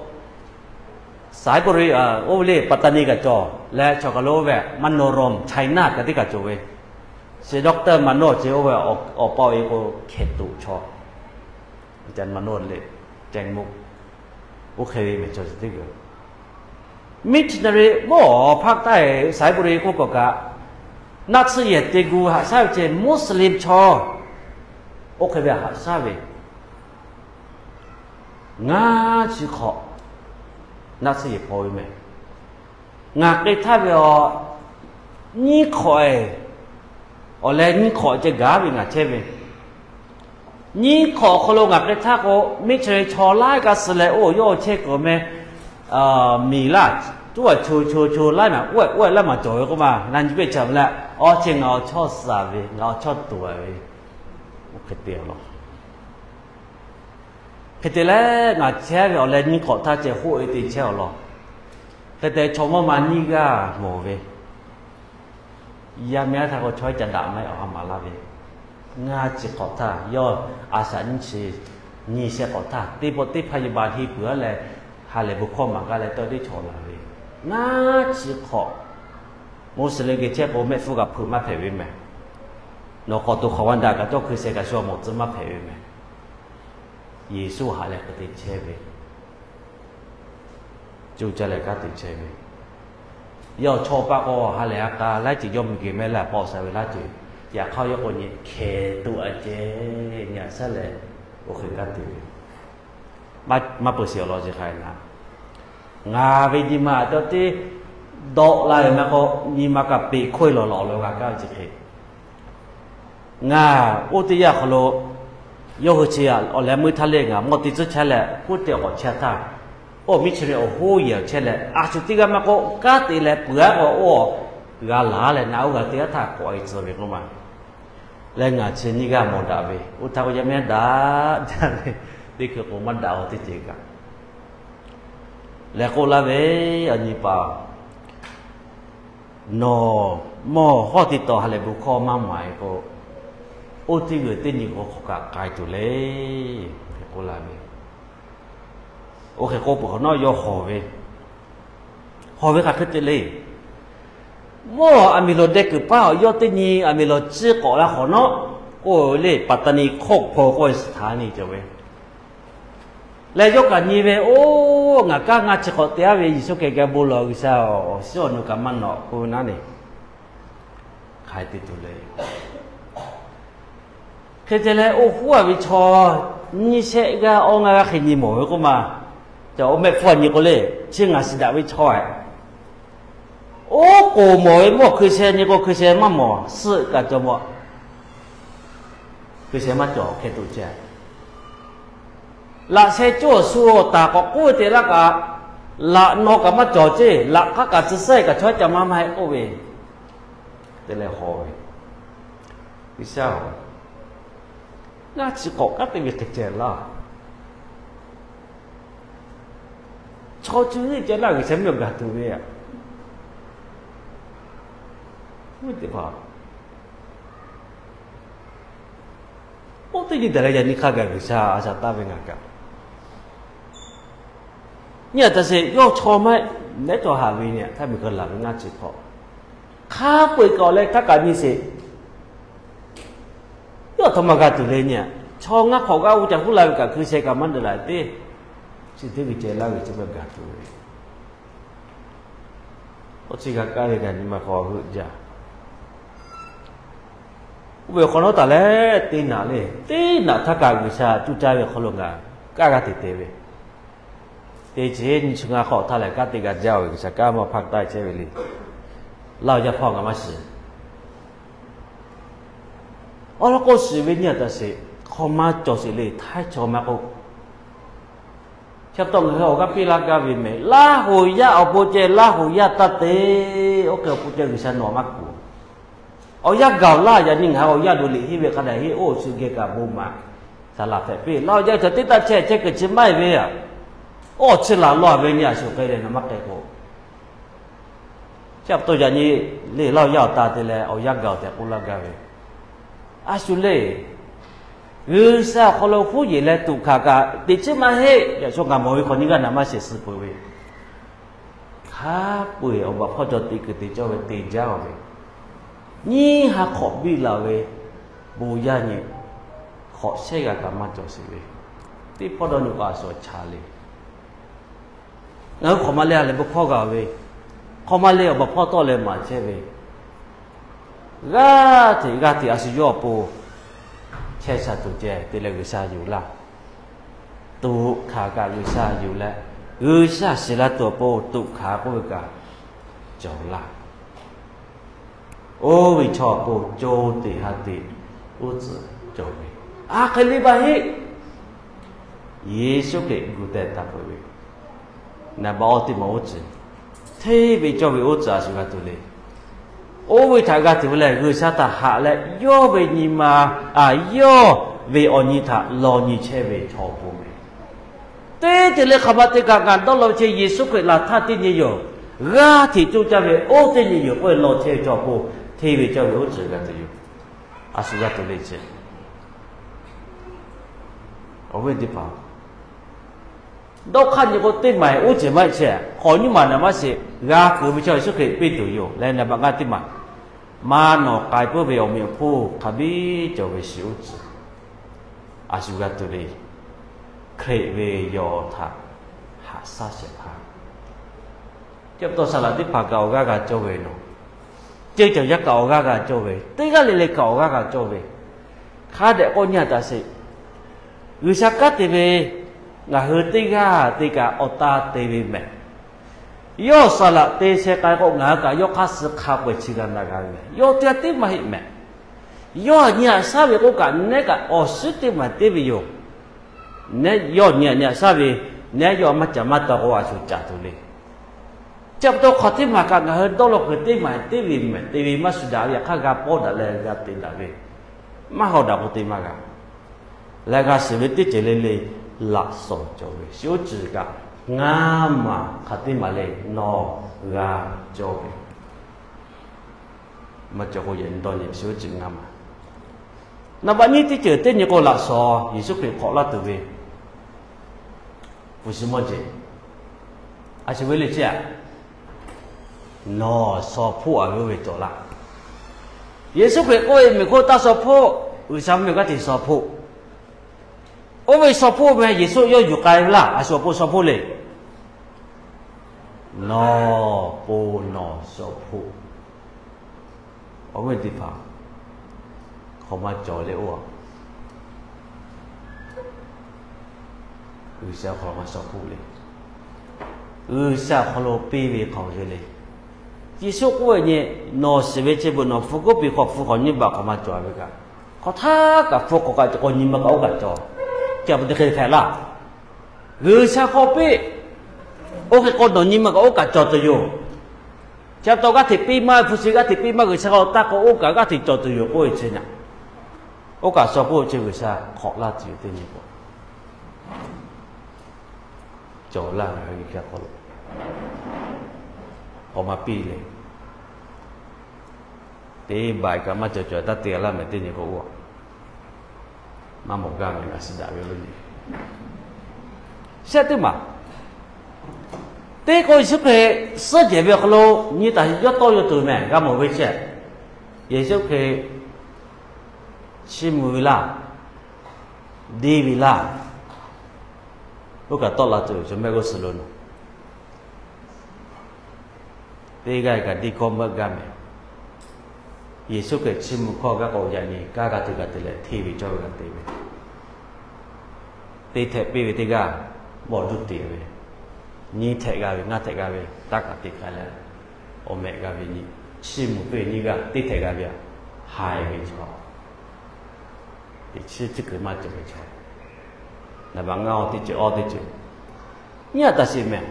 Saiˍboˍriˍ oˇ ve le Paˍtaˍniˆ kaꞈ cawˬ leh chaw kaˬ lo oˇ ve Manoram China kaꞈ teˇ kaꞈ cawˬ ve. Chi doctor Manoram ce oˇ ve awˬ pa awˬ e k'o hkehˍ tuꞈ chaw, Manoram le, cengmo, oˇ hk'e ve meh chaw teˇ g'aˇ missionary mawˇ hpaˆ taˇ Saiˍboˍriˍ k'oˆ k'awꞈ kaꞈ, naˆ tsuhˇ yehˬ te gu haꞈ shaˉ ve ceh Muslim chaw, oˇ hk'e ve haꞈ shaˉ ve ngaˬ chi hk'awꞈ naˆ tsuhˇ yehˬ hpaw ve meh. Ngaˬ k'ai htaˇ ve awˬ nyiˇ hk'awꞈ e, awˬ leh nyiˇ hk'awꞈ ceh gaˬ ve ngaˬ chehˇ ve. Nyiˇ hk'awꞈ awˬ hk'aw lo ngaˬ k'ai htaˇ k'o, missionary chaw laiˉ g'aˇ suh leh oˇ yawˇ chehˇ kuiˬ meh, miˬ laˇ, tuˉ a cho cho cho laiˉ maˬ oˇ ehˉ oˇ ehˉ laiˉ maˬ cawˬ ve k'oˆ ma, na nyi peˆ chaꞈ leh, awˬ chi ngaˬ awˬ chawˇ suhˍ ve, ngaˬ awˬ chawˇ tuˬ ve, oˇ hk'e te a law. Hk'e te leh ngaˬ chehˇ ve awˬ leh nyiˇ hk'awꞈ htaˇ ceh hoˆ e te chehˇ awˬ lawn. Hk'e te chaw mawˇ ma nyiˇ g'aˇ mawˬ ve, yaˇ miˇ aˉ htaˇ k'o chaw ca daꞈ maˇ awˬ ha maˍ laˇ ve, ngaˬ chi hk'awꞈ htaˇ yawˇ a shaꞈ nyiˇ chi nyi shehˆ hk'awꞈ htaˇ teˇ pawˆ teˇ hpaˇ yaˇ ba henˇ peuˬ a leh, ha lehˬ bon hkawˇ maˍ gaˇ leh tawˇ teˇ chaw laˬ ve, ngaˬ chi hk'awꞈ Muslim geh chehˇ k'o mehˆ hpfuhˇ kaꞈ hpeuꞈ maˇ hpehꞈ ve meh. Nawˬ k'awꞈ to hk'awꞈ va daꞈ kaꞈ cawˇ hkui sheh kaꞈ shu awˬ mawˬ tcuh maˇ hpehꞈ ve meh. Yeˍsuˆ haꞈ leh hk'e te chehˇ ve, co caˇ leh kanˉ te chehˇ ve, yawˇ chaw paˆ k'o ha lehˬ a k'a laiˉ ceuˬ yawˇ miˬguiˬ mehˆ leh paw sha ve laˇ ceuˬ, yaꞈ hk'aˇ yawˇ k'o nyi hkehˍ tuꞈ a ceh nyi a shaˉ leh, oˇ hk'e kanˉ te ve, maˇ peuˬ shiˍ awˬ lawn chi hk'a na. Ngaˬ ve nyi ma a cawˇ teˇ dawˆ la ve maˇ k'o, nyi ma kaꞈ peꞈ hkoˇ e lawˬ lawˬ awˬ lawn g'a kaˇ ve chi hk'e. Ngaˬ oˇ teˇ yanˇ hk'aw lo yawˇ hui chi awˬ leh meuˇ htaˇ leh ngaˬ mawˇ te tcuhˉ chehˇ leh k'oˆ te awˬ k'awꞈ chehˇ htaˇ, oˇ missionary awˬ hoˉ yehˬ awˬ chehˇ leh a shu teˇ g'aˇ maˇ k'oˆ, kanˉ te leh peuˬ a k'o oˇ g'a laˬ leh naꞈ oˇ g'a te a htaˇ k'awꞈ e tcuh ve k'oˆ ma. Leh ngaˬ chi nyiˇ g'aˇ mawˬ daꞈ ve, oˇ htaˇ k'o yaˇ miˇ daꞈ jaˇ ve, teˇ hkui k'o maˇ daꞈ awˬ teˇ ceuˬ kaꞈ leh k'oˆ laˇ ve, Awˬ nyi paˍ, nawˬ mawˇ hawˇ te tawˍ ha lehˬ bon hkawˇ maˇ maˍ e k'o, oˇ teˇ g'uˬ teˇ nyi k'o hk'aˬ kaꞈ k'ai tuˬ le. Hk'e k'oˆ laˇ ve, oˇ hk'e k'oˆ peuˬ hk'awꞈ nawˉ yawˇ hawˬ ve, hawˬ ve hk'aˬ hk'e te le. Mawˇ aˬ miˍ lawˬ deh kuiˬ paˇ awˬ yawˇ teˇ nyi aˬ miˍ lawˬ ciˇ k'awꞈ la hk'awꞈ nawˉ, k'oˆ ve le Paˍtaˍniˆ hk'oˆ hpaw k'oˆ ve suhˍ htaꞈ nyi cawˬ ve leh yawˇ kaꞈ nyi ve, oˇ ngaˬ kaˇ ngaˇ chi hk'awꞈ te a ve Yeˍsuˆ Hkriꞈ geh bon lawˬ G'uiˬsha awˬ shiˉ awˬ nu kaꞈ maˇ nawꞈ k'oˆ ve naˉ ne, hk'aˬ hk'e te tuˬ le. Hk'e te leh oˇ huˉ a ve chaw nyiˇ shehˆ g'aˇ awˇ ngaˇ g'aˇ hk'e nyi mawˬ ve k'oˆ ma. Ca oˇ mehˆ hpfuhˇ nyi k'o le, chi ngaˬ shiˍ daꞈ ve chaw e, oˉ k'oˍ mawˬ ve mawˇ hkui sheh nyi k'o hkui sheh maˇ mawˬ suhˆ kaꞈ cawˬ mawˬ, hkui sheh maˇ cawˬ hk'e tuˬ ceh. Laꞈ sheh cawˇ shu taˍ k'awꞈ k'oˆ ve te laˇ kaꞈ, laꞈ naw kaꞈ maˇ cawˬ ceˇ, laꞈ k'aˉ kaꞈ tcuh sehˉ kaꞈ chaw ca maˇ maˇ heˆ k'oˆ ve, te leh hawˬ ve, G'uiˬsha-oˬ, ngaˇ chi k'awꞈ kanˉ te ve hk'e ceh laˇ. Chaw cuˇ yiˇ ceh laˇ G'uiˬsha mvuhˇ miˬ awˬ gaˬ tuˬ ve a, teˇ hpaˍ, oˇ teˇ nyi daꞈ leh yaꞈ nyi hk'a gaˬ G'uiˬsha a shaꞈ taˇ ve ngaˬ kaꞈ, nyi a taꞈ sheˍ yawˇ chaw maˇ nehˉ cawˬ haꞈ ve nyi a htaˇ miˬ hk'e laˬ ve ngaˇ chi hk'awꞈ, hk'a peu-eˬ kaꞈ awˬ leh htaˇ kaꞈ nyi sheˍ. Yawˇ htawˇ maˇ g'a tuˬ le nyi a, chaw ngaˇ hk'awꞈ g'aˇ oˇ ca huˉ la ve kaꞈ hkui sheh kaꞈ maˇ daꞈ la teˇ, chi teˇ g'uiˬ ceh laˇ ve chi maˇ gaˬ tuˬ ve, oˇ chi g'a kaˇ ve kaꞈ nyi ma hk'aw heuˆ jaˇ. Oˇ ve awˬ hk'awꞈ nawˉ taˍ leh teˇ naꞈ le, teˇ naꞈ htaˇ kaꞈ G'uiˬsha cuˇ caˇ ve awˬ hk'aw lo ngaˬ kaˇ g'a te te ve, teˇ chi nyi chi ngaˇ hk'awꞈ htaˇ lehˬ kanˉ te g'a jaˇ ve G'uiˬsha kanˉ maˇ hpaˇ taˆ chehˇ ve le. Laˇ awˬ yaˇ hpawˇ ngaˬ maˇ shiˍ. Awˬ lawn k'o shiˍ ve nyi a taꞈ sheˍ, hk'aw maˇ cawˬ sheˍ le htaiˇ chaw maˇ k'oˆ. Chi pa taw ngaˬ hui awˬ g'aˇ piˇ laˇ gaˇ ve mehˍ, Laˇ huˍ yaˇ awˬ pon ceh Laˇ huˍ yaˇ taˇ te. Oˇ hk'e awˬ pon ceh G'uiˬsha nawˬ maˇ kuˬ. Awˬ yanˇ gaˬ-oˬ laˇ. Yaꞈ nyi ngaˬ hui awˬ yanˇ lo liꞈ henˇ ve hk'a dehꞈ henˇ, oˇ shu geh kaꞈ bon maˍ, saˍ laꞈ hpehꞈ piˇ laˇ. Awˬ yanˇ cawˬ teˇ taˆ chehˇ chehˇ kuiˬ chi maˇ heˆ ve, awˬ chi laˬ law ve nyi a shu k'ai leh na maˇ k'ai k'o, chi pa taw yaꞈ nyi le laˇ awˬ yanˇ awˬ ta te leh awˬ yanˇ gaˬ-oˬ tehꞈ k'oˆ laˇ gaˇ ve, a shu le G'uiˬsha awˬ hk'aw lo huˉ yeˬ leh tuꞈ hkanˍ kaꞈ teꞈ chiˉ maˇ heˆ. Yaꞈ shu ngaˬ mawˬ ve hk'awꞈ nyiˇ g'aˇ naˍ maˇ shehˍ suh peuˬ ve, hk'a peu-eˬ awˬ baˬ hpawˇ cawˬ teꞈ kuiˬ te cawˇ ve te jaˇ-oˬ ve, nyiˇ ha hk'awꞈ biˇ laˬ ve bon yaˇ nyi hk'awꞈ shehˉ g'a kaꞈ maˇ cawˬ sheˍ ve, teˇ hpawˇ dawˇ nyi k'o a shu chaꞈ le. Ngaˬ hui hk'awꞈ ma le a leh bon hkawˇ g'a ve, hk'awꞈ ma le awˬ baˬ hpawˇ tawˆ leh maˍ chehˇ ve, g'aˇ hteꞈ g'aˇ hteꞈ a shu yawˇ awˬ pon chehˇ sha tuˬ ceh te leh G'uiˬsha yuˬ laˇ. Tuꞈ hkanˍ kaꞈ G'uiˬsha yuˬ leh, G'uiˬsha shiˍ la tuˬ awˬ pon tuꞈ hkanˍ k'oˆ ve kaꞈ cawˬ laˇ. Oˇ ve chaw awˬ pon co teꞈ ha teꞈ uˉ tcuhˍ cawˬ ve, a hk'e le baˬ heˆ. Yeˍsuˆ Hkriꞈ gu teh taˍ peuˬ ve, naˍ baꞈ awˇ teˇ maˬ uˉ tcuhˍ, hteˇ ve cawˇ ve uˉ tcuhˍ a shu g'a tuˬ le. Oˇ ve htaꞈ g'a tuˬ ve lehˬ, G'uiˬsha htaꞈ haꞈ leh yawˇ ve nyi ma, a, yawˇ ve awˬ nyi htaꞈ law nyi chehˇ ve chaw awˬ pon ve, teˇ ceuˬ le hk'aˬ ma te kaꞈ ngaˬ dawˇ law ve chi Yeˍsuˆ Hkriꞈ laˬ htaˇ teˇ nyi yoˬ. G'aˇ hteꞈ coˇ caˇ ve oˇ teˇ nyi yoˬ k'oˆ ve law chehˇ ve chaw awˬ pon hteˇ ve cawˇ ve uˉ tcuhˍ g'a tuˬ yoˬ. A shu g'a tuˬ le chi. Awˬ viˉ teˇ hpaˍ, dawˇ hk'aˇ nyi k'o teˇ maˬ uˉ ceuˬ maˇ heˆ chehˇ, hk'awꞈ nyiˇ maˬ naˍ maˇ sheˍ, g'a kuiˬ ve chaw Yeˍsuˆ Hkriꞈ piˇ tuˬ yoˬ leh naˍ baꞈ ngaˇ teˇ maˬ, maˇ nawˬ k'ai puiˉ ve awˬ meꞈ awˬ hponˇ hk'a biˇ cawˬ ve shiˍ uˉ tcuhˍ, a shu g'a tuˬ le. Hkriꞈ ve yawˬ htaꞈ haꞈ shaˉ shehˍ hpaˇ, chi pa taw saˍ laꞈ teˇ hpaˍ kaꞈ awˬ g'aˇ g'a cawˇ ve nawˬ, ceuˇ caˬ yaˇ kaꞈ awˬ g'aˇ g'a cawˇ ve, teˇ g'aˇ le le kaꞈ awˬ g'aˇ g'a cawˇ ve, hk'a dehꞈ k'oˆ nyi a taꞈ sheˍ. G'uiˬsha kanˉ te ve ngaˬ hui teˇ g'aˇ te kaꞈ awˬ ta te ve mehˍ. Yawˇ saˍ laꞈ te sheh k'ai k'o, ngaˬ hui kaꞈ yawˇ hk'aˇ suh hk'a peu-eˬ chi g'a na g'a ve mehˍ. Yawˇ teˇ g'aˇ teˇ maˬ heˆ mehˍ. Yawˇ nyi haꞈ shaˉ ve k'oˆ kaꞈ, nehˉ kaꞈ awˬ suhˉ teˇ maˬ te ve yoˬ. Nehˉ yawˇ nyi haꞈ nyi haꞈ shaˉ ve, nehˉ yawˇ maˇ caˍ maˇ taw k'o a shu caˍ tuˬ le. Chi pa taw hk'awꞈ teˇ maˬ kaꞈ ngaˬ hui dawˇ law kuiˬ teˇ maˬ teˇ ve mehˍ te ve maˇ shu daꞈ ve, yaꞈ hk'aˇ g'a pawˇ daꞈ leh g'a te daꞈ ve, maˇ haw daꞈ k'o te maˇ g'a. Leh g'a shiˍ ve teˇ ceuˬ le le laꞈ shawnˍ cawˬ ve shiˍ uˉ tcuhˍ kaꞈ, ngaˇ maˬ hk'aˬ teˇ maˬ le nawˬ g'a cawˇ ve, maˇ cawˬ k'o yehˬ dawˇ nyi shiˍ uˉ tcuhˍ ngaˇ maˬ. Naˍ baꞈ nyiˇ teˇ ceuˬ teˇ nyi k'o laꞈ shawnˍ Yeˍsuˆ Hkriꞈ hk'awꞈ laˇ tuˬ ve, hpu shi mawˇ jeˬ, a shu ve le chi a, nawˬ shaw hpoˆ a ve oˇ ve cawˬ laˇ. Yeˍsuˆ Hkriꞈ k'oˆ ve miˬ hk'oˆ taˇ shaw hpoˆ, G'uiˬsha mvuhˇ miˬ g'aˇ hteꞈ shaw hpoˆ. Oˇ ve shaw hpoˆ ve Yeˍsuˆ yawˇ yuˬ k'ai ve laˇ, a shu awˬ pon shaw hpoˆ le. Nawˬ pon nawˬ shaw hpoˆ. Awˬ viˉ teˇ hpaˍ, hk'awꞈ ma cawˬ le oˇ a, G'uiˬsha hk'aw lo maˇ shaw hpoˆ le. G'uiˬsha awˬ hk'aw lo piˇ ve hk'aˬ hk'e le. Yeˍsuˆ k'oˆ ve nyi, nawˬ shiˍ ve chi beuꞈ nawˬ hpu k'oˆ piˇ hk'awꞈ hpu hk'awꞈ nyiˇ baꞈ hk'awꞈ ma cawˬ ve kaꞈ, hk'aˬ htaˇ kaꞈ hpu hk'awꞈ kaꞈ k'awꞈ nyi ma kaꞈ oˇ kaꞈ cawˬ. Chi a pa teˇ hk'e hpehꞈ laˇ. G'uiˬsha hk'aw piˇ, oˇ hk'e k'awꞈ nawˬ nyi ma kaꞈ oˇ kaꞈ cawˬ tuˬ yoˬ. Chi pa taw g'aˇ hteꞈ piˇ maˇ, hpu shi g'aˇ hteꞈ piˇ maˇ, G'uiˬsha hk'aw lo taˇ k'o oˇ kaꞈ g'aˇ hteꞈ cawˬ tuˬ yoˬ k'oˆ ve chi nyi. Oˇ kaꞈ shaw hpoˆ chi G'uiˬsha hk'awꞈ laˇ tuˬ yoˬ teˇ nyi k'o, cawˬ laˇ ve G'uiˬsha hk'aw lo k'awꞈ ma piˇ le. Teˇ baꞈ kaꞈ maˇ cawˬ cawˬ taˇ te laˇ mehˍ teˇ nyi k'o oˇ, maˇ mawˬ gaˇ ve g'a shiˍ daꞈ ve oˇ le. Shehˆ teˇ maˬ, teˇ k'o Yeˍsuˆ Hkriꞈ suhˉ jehˬ ve awˬ hk'aw lo nyi taˍ yawˇ tawˇ yaw tuˬ mehˍ g'a mawˬ ve chi, Yeˍsuˆ Hkriꞈ chiˇ mvuh ve laˇ, deˇ ve laˇ, oˇ kaꞈ tawˆ la tuˬ yoˬ. Mehˆ g'uˇ suhˍ lo nawˬ teˇ g'aˇ kaꞈ deˇ kawˇ meuˆ gaˇ mehˍ. Yeˍsuˆ Hkriꞈ chiˇ mvuh hkawˇ gaˇ k'o yaꞈ nyi kanˉ g'a tuˬ g'a te leh hteˇ ve cawˇ ve g'a te ve, teˇ htehꞈ piˇ ve teˇ g'aˇ bawˆ duˇ te ve, nyiˇ htehꞈ g'a ve ngaˇ htehꞈ g'a ve taˇ kaꞈ te k'ai leh, awˬ mehꞈ g'a ve nyi, chiˇ mvuh piˇ ve nyiˇ g'aˇ teˇ htehꞈ g'a ve, haiˬ ve chaw, teꞈ chiˉ teˇ kuiˬ maˇ cawˬ ve chaw, naˍ baꞈ ngaˇ awˇ teˇ ceuˬ awˇ teˇ ceuˬ, nyi a taˍ sheˍ mehˍ.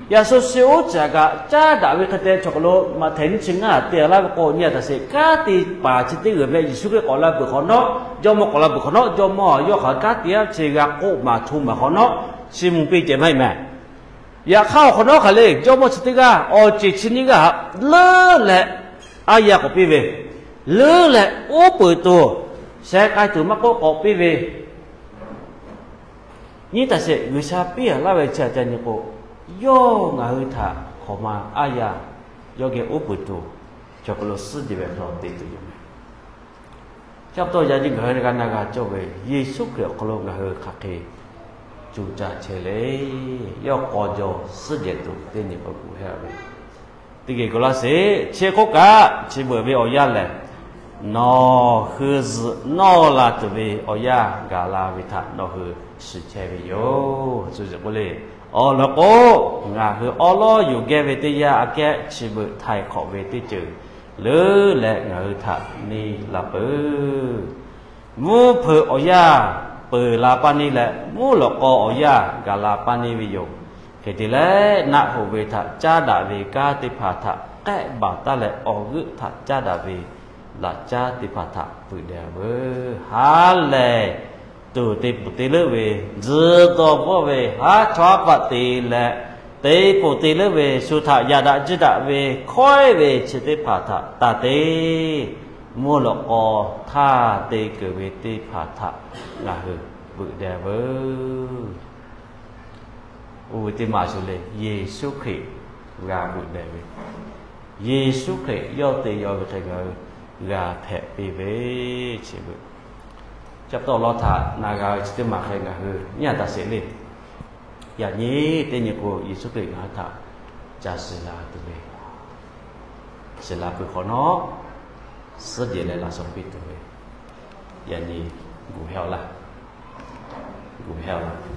Yaꞈ shu shi oˉ chi aꞈ kaꞈ caˉ daꞈ ve hk'e te chaw hk'aw lo Maꞈhtehˍ nyiˇ chi ngaˇ te laˇ ve k'o, nyi a taꞈ sheˍ kanˉ te paˍ chi teˇ g'uiˬ meh Yeˍsuˆ Hkriꞈ k'awꞈ la peuˬ hk'awꞈ nawˉ, jawˇmawˇ k'awꞈ la peuˬ hk'awꞈ nawˉ, jawˇmawˇ yawˇ hk'aˬ kanˉ te aˉ chi g'a k'oˆ maˍ hto maˍ hk'awꞈ nawˉ, chi mvuh piˇ ceh maˇ heˆ meh. Yaꞈ hk'aˇ awˬ hk'awꞈ nawˉ hk'aˬ le, jawˇmawˇ chi teˇ g'aˇ awˬ ceˬ chi nyiˇ g'aˇ htaꞈ leuˉ leh aˉ yaˇ k'awꞈ piˇ ve, leuˉ leh uˉ peunˍ tuˬ sheh k'ai tuˬ maˇ k'oˆ k'awꞈ piˇ ve, nyi taˍ sheˍ G'uiˬsha piˇ a laˇ ve chi aꞈ ca nyi k'o, yawˇ ngaˬ hui htaꞈ hk'awꞈ ma aˉ yaˇ yawˇ geh uˉ peunˍ tuˬ, chaw hk'aw lo suhˉ jehˬ ve hk'aw lo te tuˬ yoˬ meh. Chi pa taw yaꞈ nyi ngaˬ hui g'a na g'a cawˇ ve Yeˍsuˆ Hkriꞈ awˬ hk'aw lo ngaˬ hui hk'aˬ hk'e co caˇ chehˇ le. Yawˇ k'aw jaw suhˉ jehˬ tuˬ teˇ nyi k'awꞈ kuˬ hehˆ ve. Teˇ geh k'oˆ laˇ sheˍ, chi hk'oˆ kaꞈ chi beuꞈ ve awˬ yanˇ lehˬ, nawˬ hui zuhꞈ nawˇ la tuˬ ve awˬ yanˇ gaˬ la ve htaꞈ nawˬ hui shiˍ chehˇ ve yoˬ. Shu k'oˆ le, awˬ lawn k'o, ngaˬ hui awˉ lawˉ yuˬ geh ve teˇ yanˇ aꞈ kehˉ chi beuꞈ htaiˍ hk'awꞈ ve teˇ ceuˬ leuˉ leh ngaˬ hui htaꞈ neˇ la peuˬ. Mvuhˇ hpeuꞈ awˬ yanˇ peuˬ la paˇ neˇ leh, mvuhˇ lawꞈ k'aw awˬ yanˇ gaˬ la paˇ neˇ ve yoˬ. Hk'e te leh, naˆ hoꞈ ve htaꞈ caˉ daꞈ ve kanˉ teˇ hpaˍ htaꞈ k'ehˆ baˬ taˉ leh, awˬ g'euˆ htaꞈ caˉ daꞈ ve laꞈ caˉ teˇ hpaˍ htaꞈ peuˬ deh veuˬ. Ha lehˬ, tuˬ te pfuhˍ te leuˉ ve, tzuhˬ dawˬ bvuhˆ ve, haˉ chawˇ haˉ paˆ te leh, te pfuhˍ te leuˉ ve, shu htaꞈ yaꞈ daꞈ jiˇ daꞈ ve hkawehˉ ve chi teˇ hpaˍ htaꞈ taˇ te. Mvuhˇ lawꞈ k'aw htaˇ te keunˍ ve teˇ hpaˍ htaꞈ ngaˬ hui peuˬ deh veuˬ. Oˇ ve teˇ maˬ shu le, Yeˍsuˆ Hkriꞈ g'a veuꞈ deh ve, Yeˍsuˆ Hkriꞈ yawˇ te yaw ve hk'e ngaˬ hui g'a hpehꞈ piˇ ve, chi beuꞈ. Chi pa taw awˬ lawn htaꞈ na g'a ve chi teˇ maˬ hk'e ngaˬ hui nyi a taꞈ sheˍ le. Yaꞈ nyi teˇ nyi k'o, Yeˍsuˆ Hkriꞈ ngaˬ hui htaꞈ ca shiˍ la tuˬ ve, shiˍ la peuˬ hk'awꞈ nawˉ, suhˉ jehˬ leh laꞈ shawnˍ piˇ tuˬ ve, yaꞈ nyi guˬ hehˇ awˬ laˇ. Guˬ hehˇ awˬ laˇ.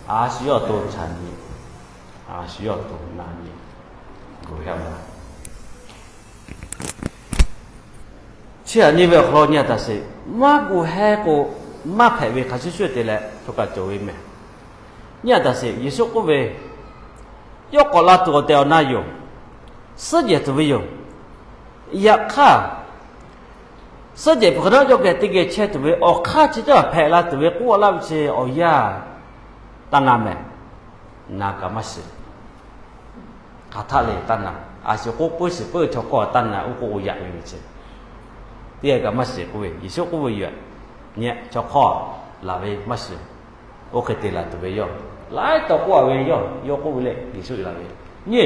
A shu yawˇ awˬ to caꞈ nyi, a shu yawˇ awˬ to na nyi, guˬ hehˇ awˬ laˇ. Chi aꞈ nyi ve awˬ hk'aw lo nyi a taꞈ sheˍ, maˇ guˬ hehˇ k'o, maˇ hpehꞈ ve hk'a shuˍ shuˍ te leh hto kaꞈ cawˬ ve meh. Nyi a taꞈ sheˍ, Yeˍsuˆ k'oˆ ve, yawˇ k'awꞈ la tuˬ awˬ tehˬ awˬ na yoˬ. Suhˉ jehˬ tuˬ ve yoˬ. Yaꞈ hk'aˇ, suhˉ jehˬ peuˬ hk'awꞈ nawˉ yawˇ geh teˇ geh chehˇ tuˬ ve awˬ hk'aˇ chi teˇ hpaˍ hpehꞈ la tuˬ ve k'oˆ laˇ ve chi awˬ yanˇ taˇ na meh. Na kaꞈ maˇ shiˍ. Hk'aˬ htaˆ le taˇ na. A shu k'oˆ puiˉ shiˍ puiˉ chaw hkawˇ taˇ na, oˇ k'oˆ yaꞈ ve meh chi. Teˇ g'aˇ kaꞈ maˇ shiˍ k'oˆ ve, Yeˍsuˆ k'oˆ ve yoˬ. Nyi chaw hkawˇ laˬ ve maˇ shiˍ. Oˇ hk'e te laˬ tuˬ ve yawˇ laiˉ tawˇ k'oˆ a ve, yawˇ yawˇ k'oˆ ve leh Yeˍsuˆ laˬ ve, nyi,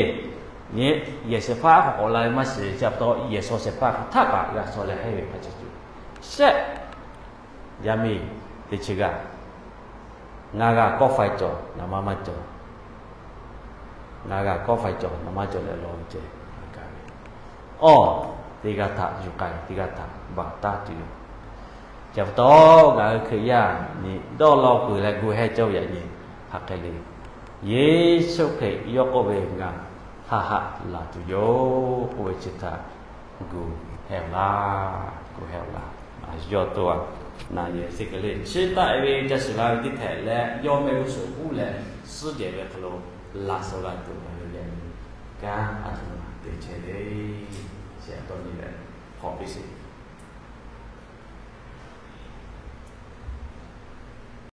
nyi, yehˬ shehˍ hpaˇ aˉ hk'aw k'awꞈ la ve maˇ shiˍ. Chi pa taw yehˬ shaw shehˍ hpaˇ hk'aˬ htaˆ kaꞈ g'a shaw leh hehˇ ve hk'a shuˍ shuˍ, shehˆ, yaˇ miˇ teˇ chi g'aˇ, ngaˬ g'a kawˆ faiˇ cawˬ, naˍ ma maˇ cawˬ. Ngaˬ g'a kawˆ faiˇ cawˬ, naˍ ma cawˬ leh law ve ceh, a kaˍ ve, awˬ, teˇ g'aˇ htaꞈ yuˬ k'ai, teˇ g'aˇ htaꞈ baˬ taˉ tuˬ yoˬ. Chi pa taw, ngaˬ hui Hkriꞈ yaˇ nyi dawˇ law peuˬ leh gu heh cawˇ ve yaꞈ nyi hk'aˬ hk'e le, Yeˍsuˆ Hkriꞈ yawˇ k'oˆ ve, ngaˬ haˆ haˆ laˬ tuˬ yoˬ k'oˆ ve chi htaꞈ gu heh laˇ, gu heh laˇ. Yawˇ to a, na yehˬ teˇ hk'e le chi taˆ e ve ca shiˍ la ve teˇ hpehꞈ leh, yawˇ mehˆ g'uˇ suhˍ k'uˉ leh suhˉ jehˬ ve hk'aw lo laꞈ shaw g'a tuˬ ngaˬ hui yaꞈ nyi kanˉ a htoꞈ ma te chehˇ le. Chi a taw nyi leh hk'awꞈ piˇ sheˍ.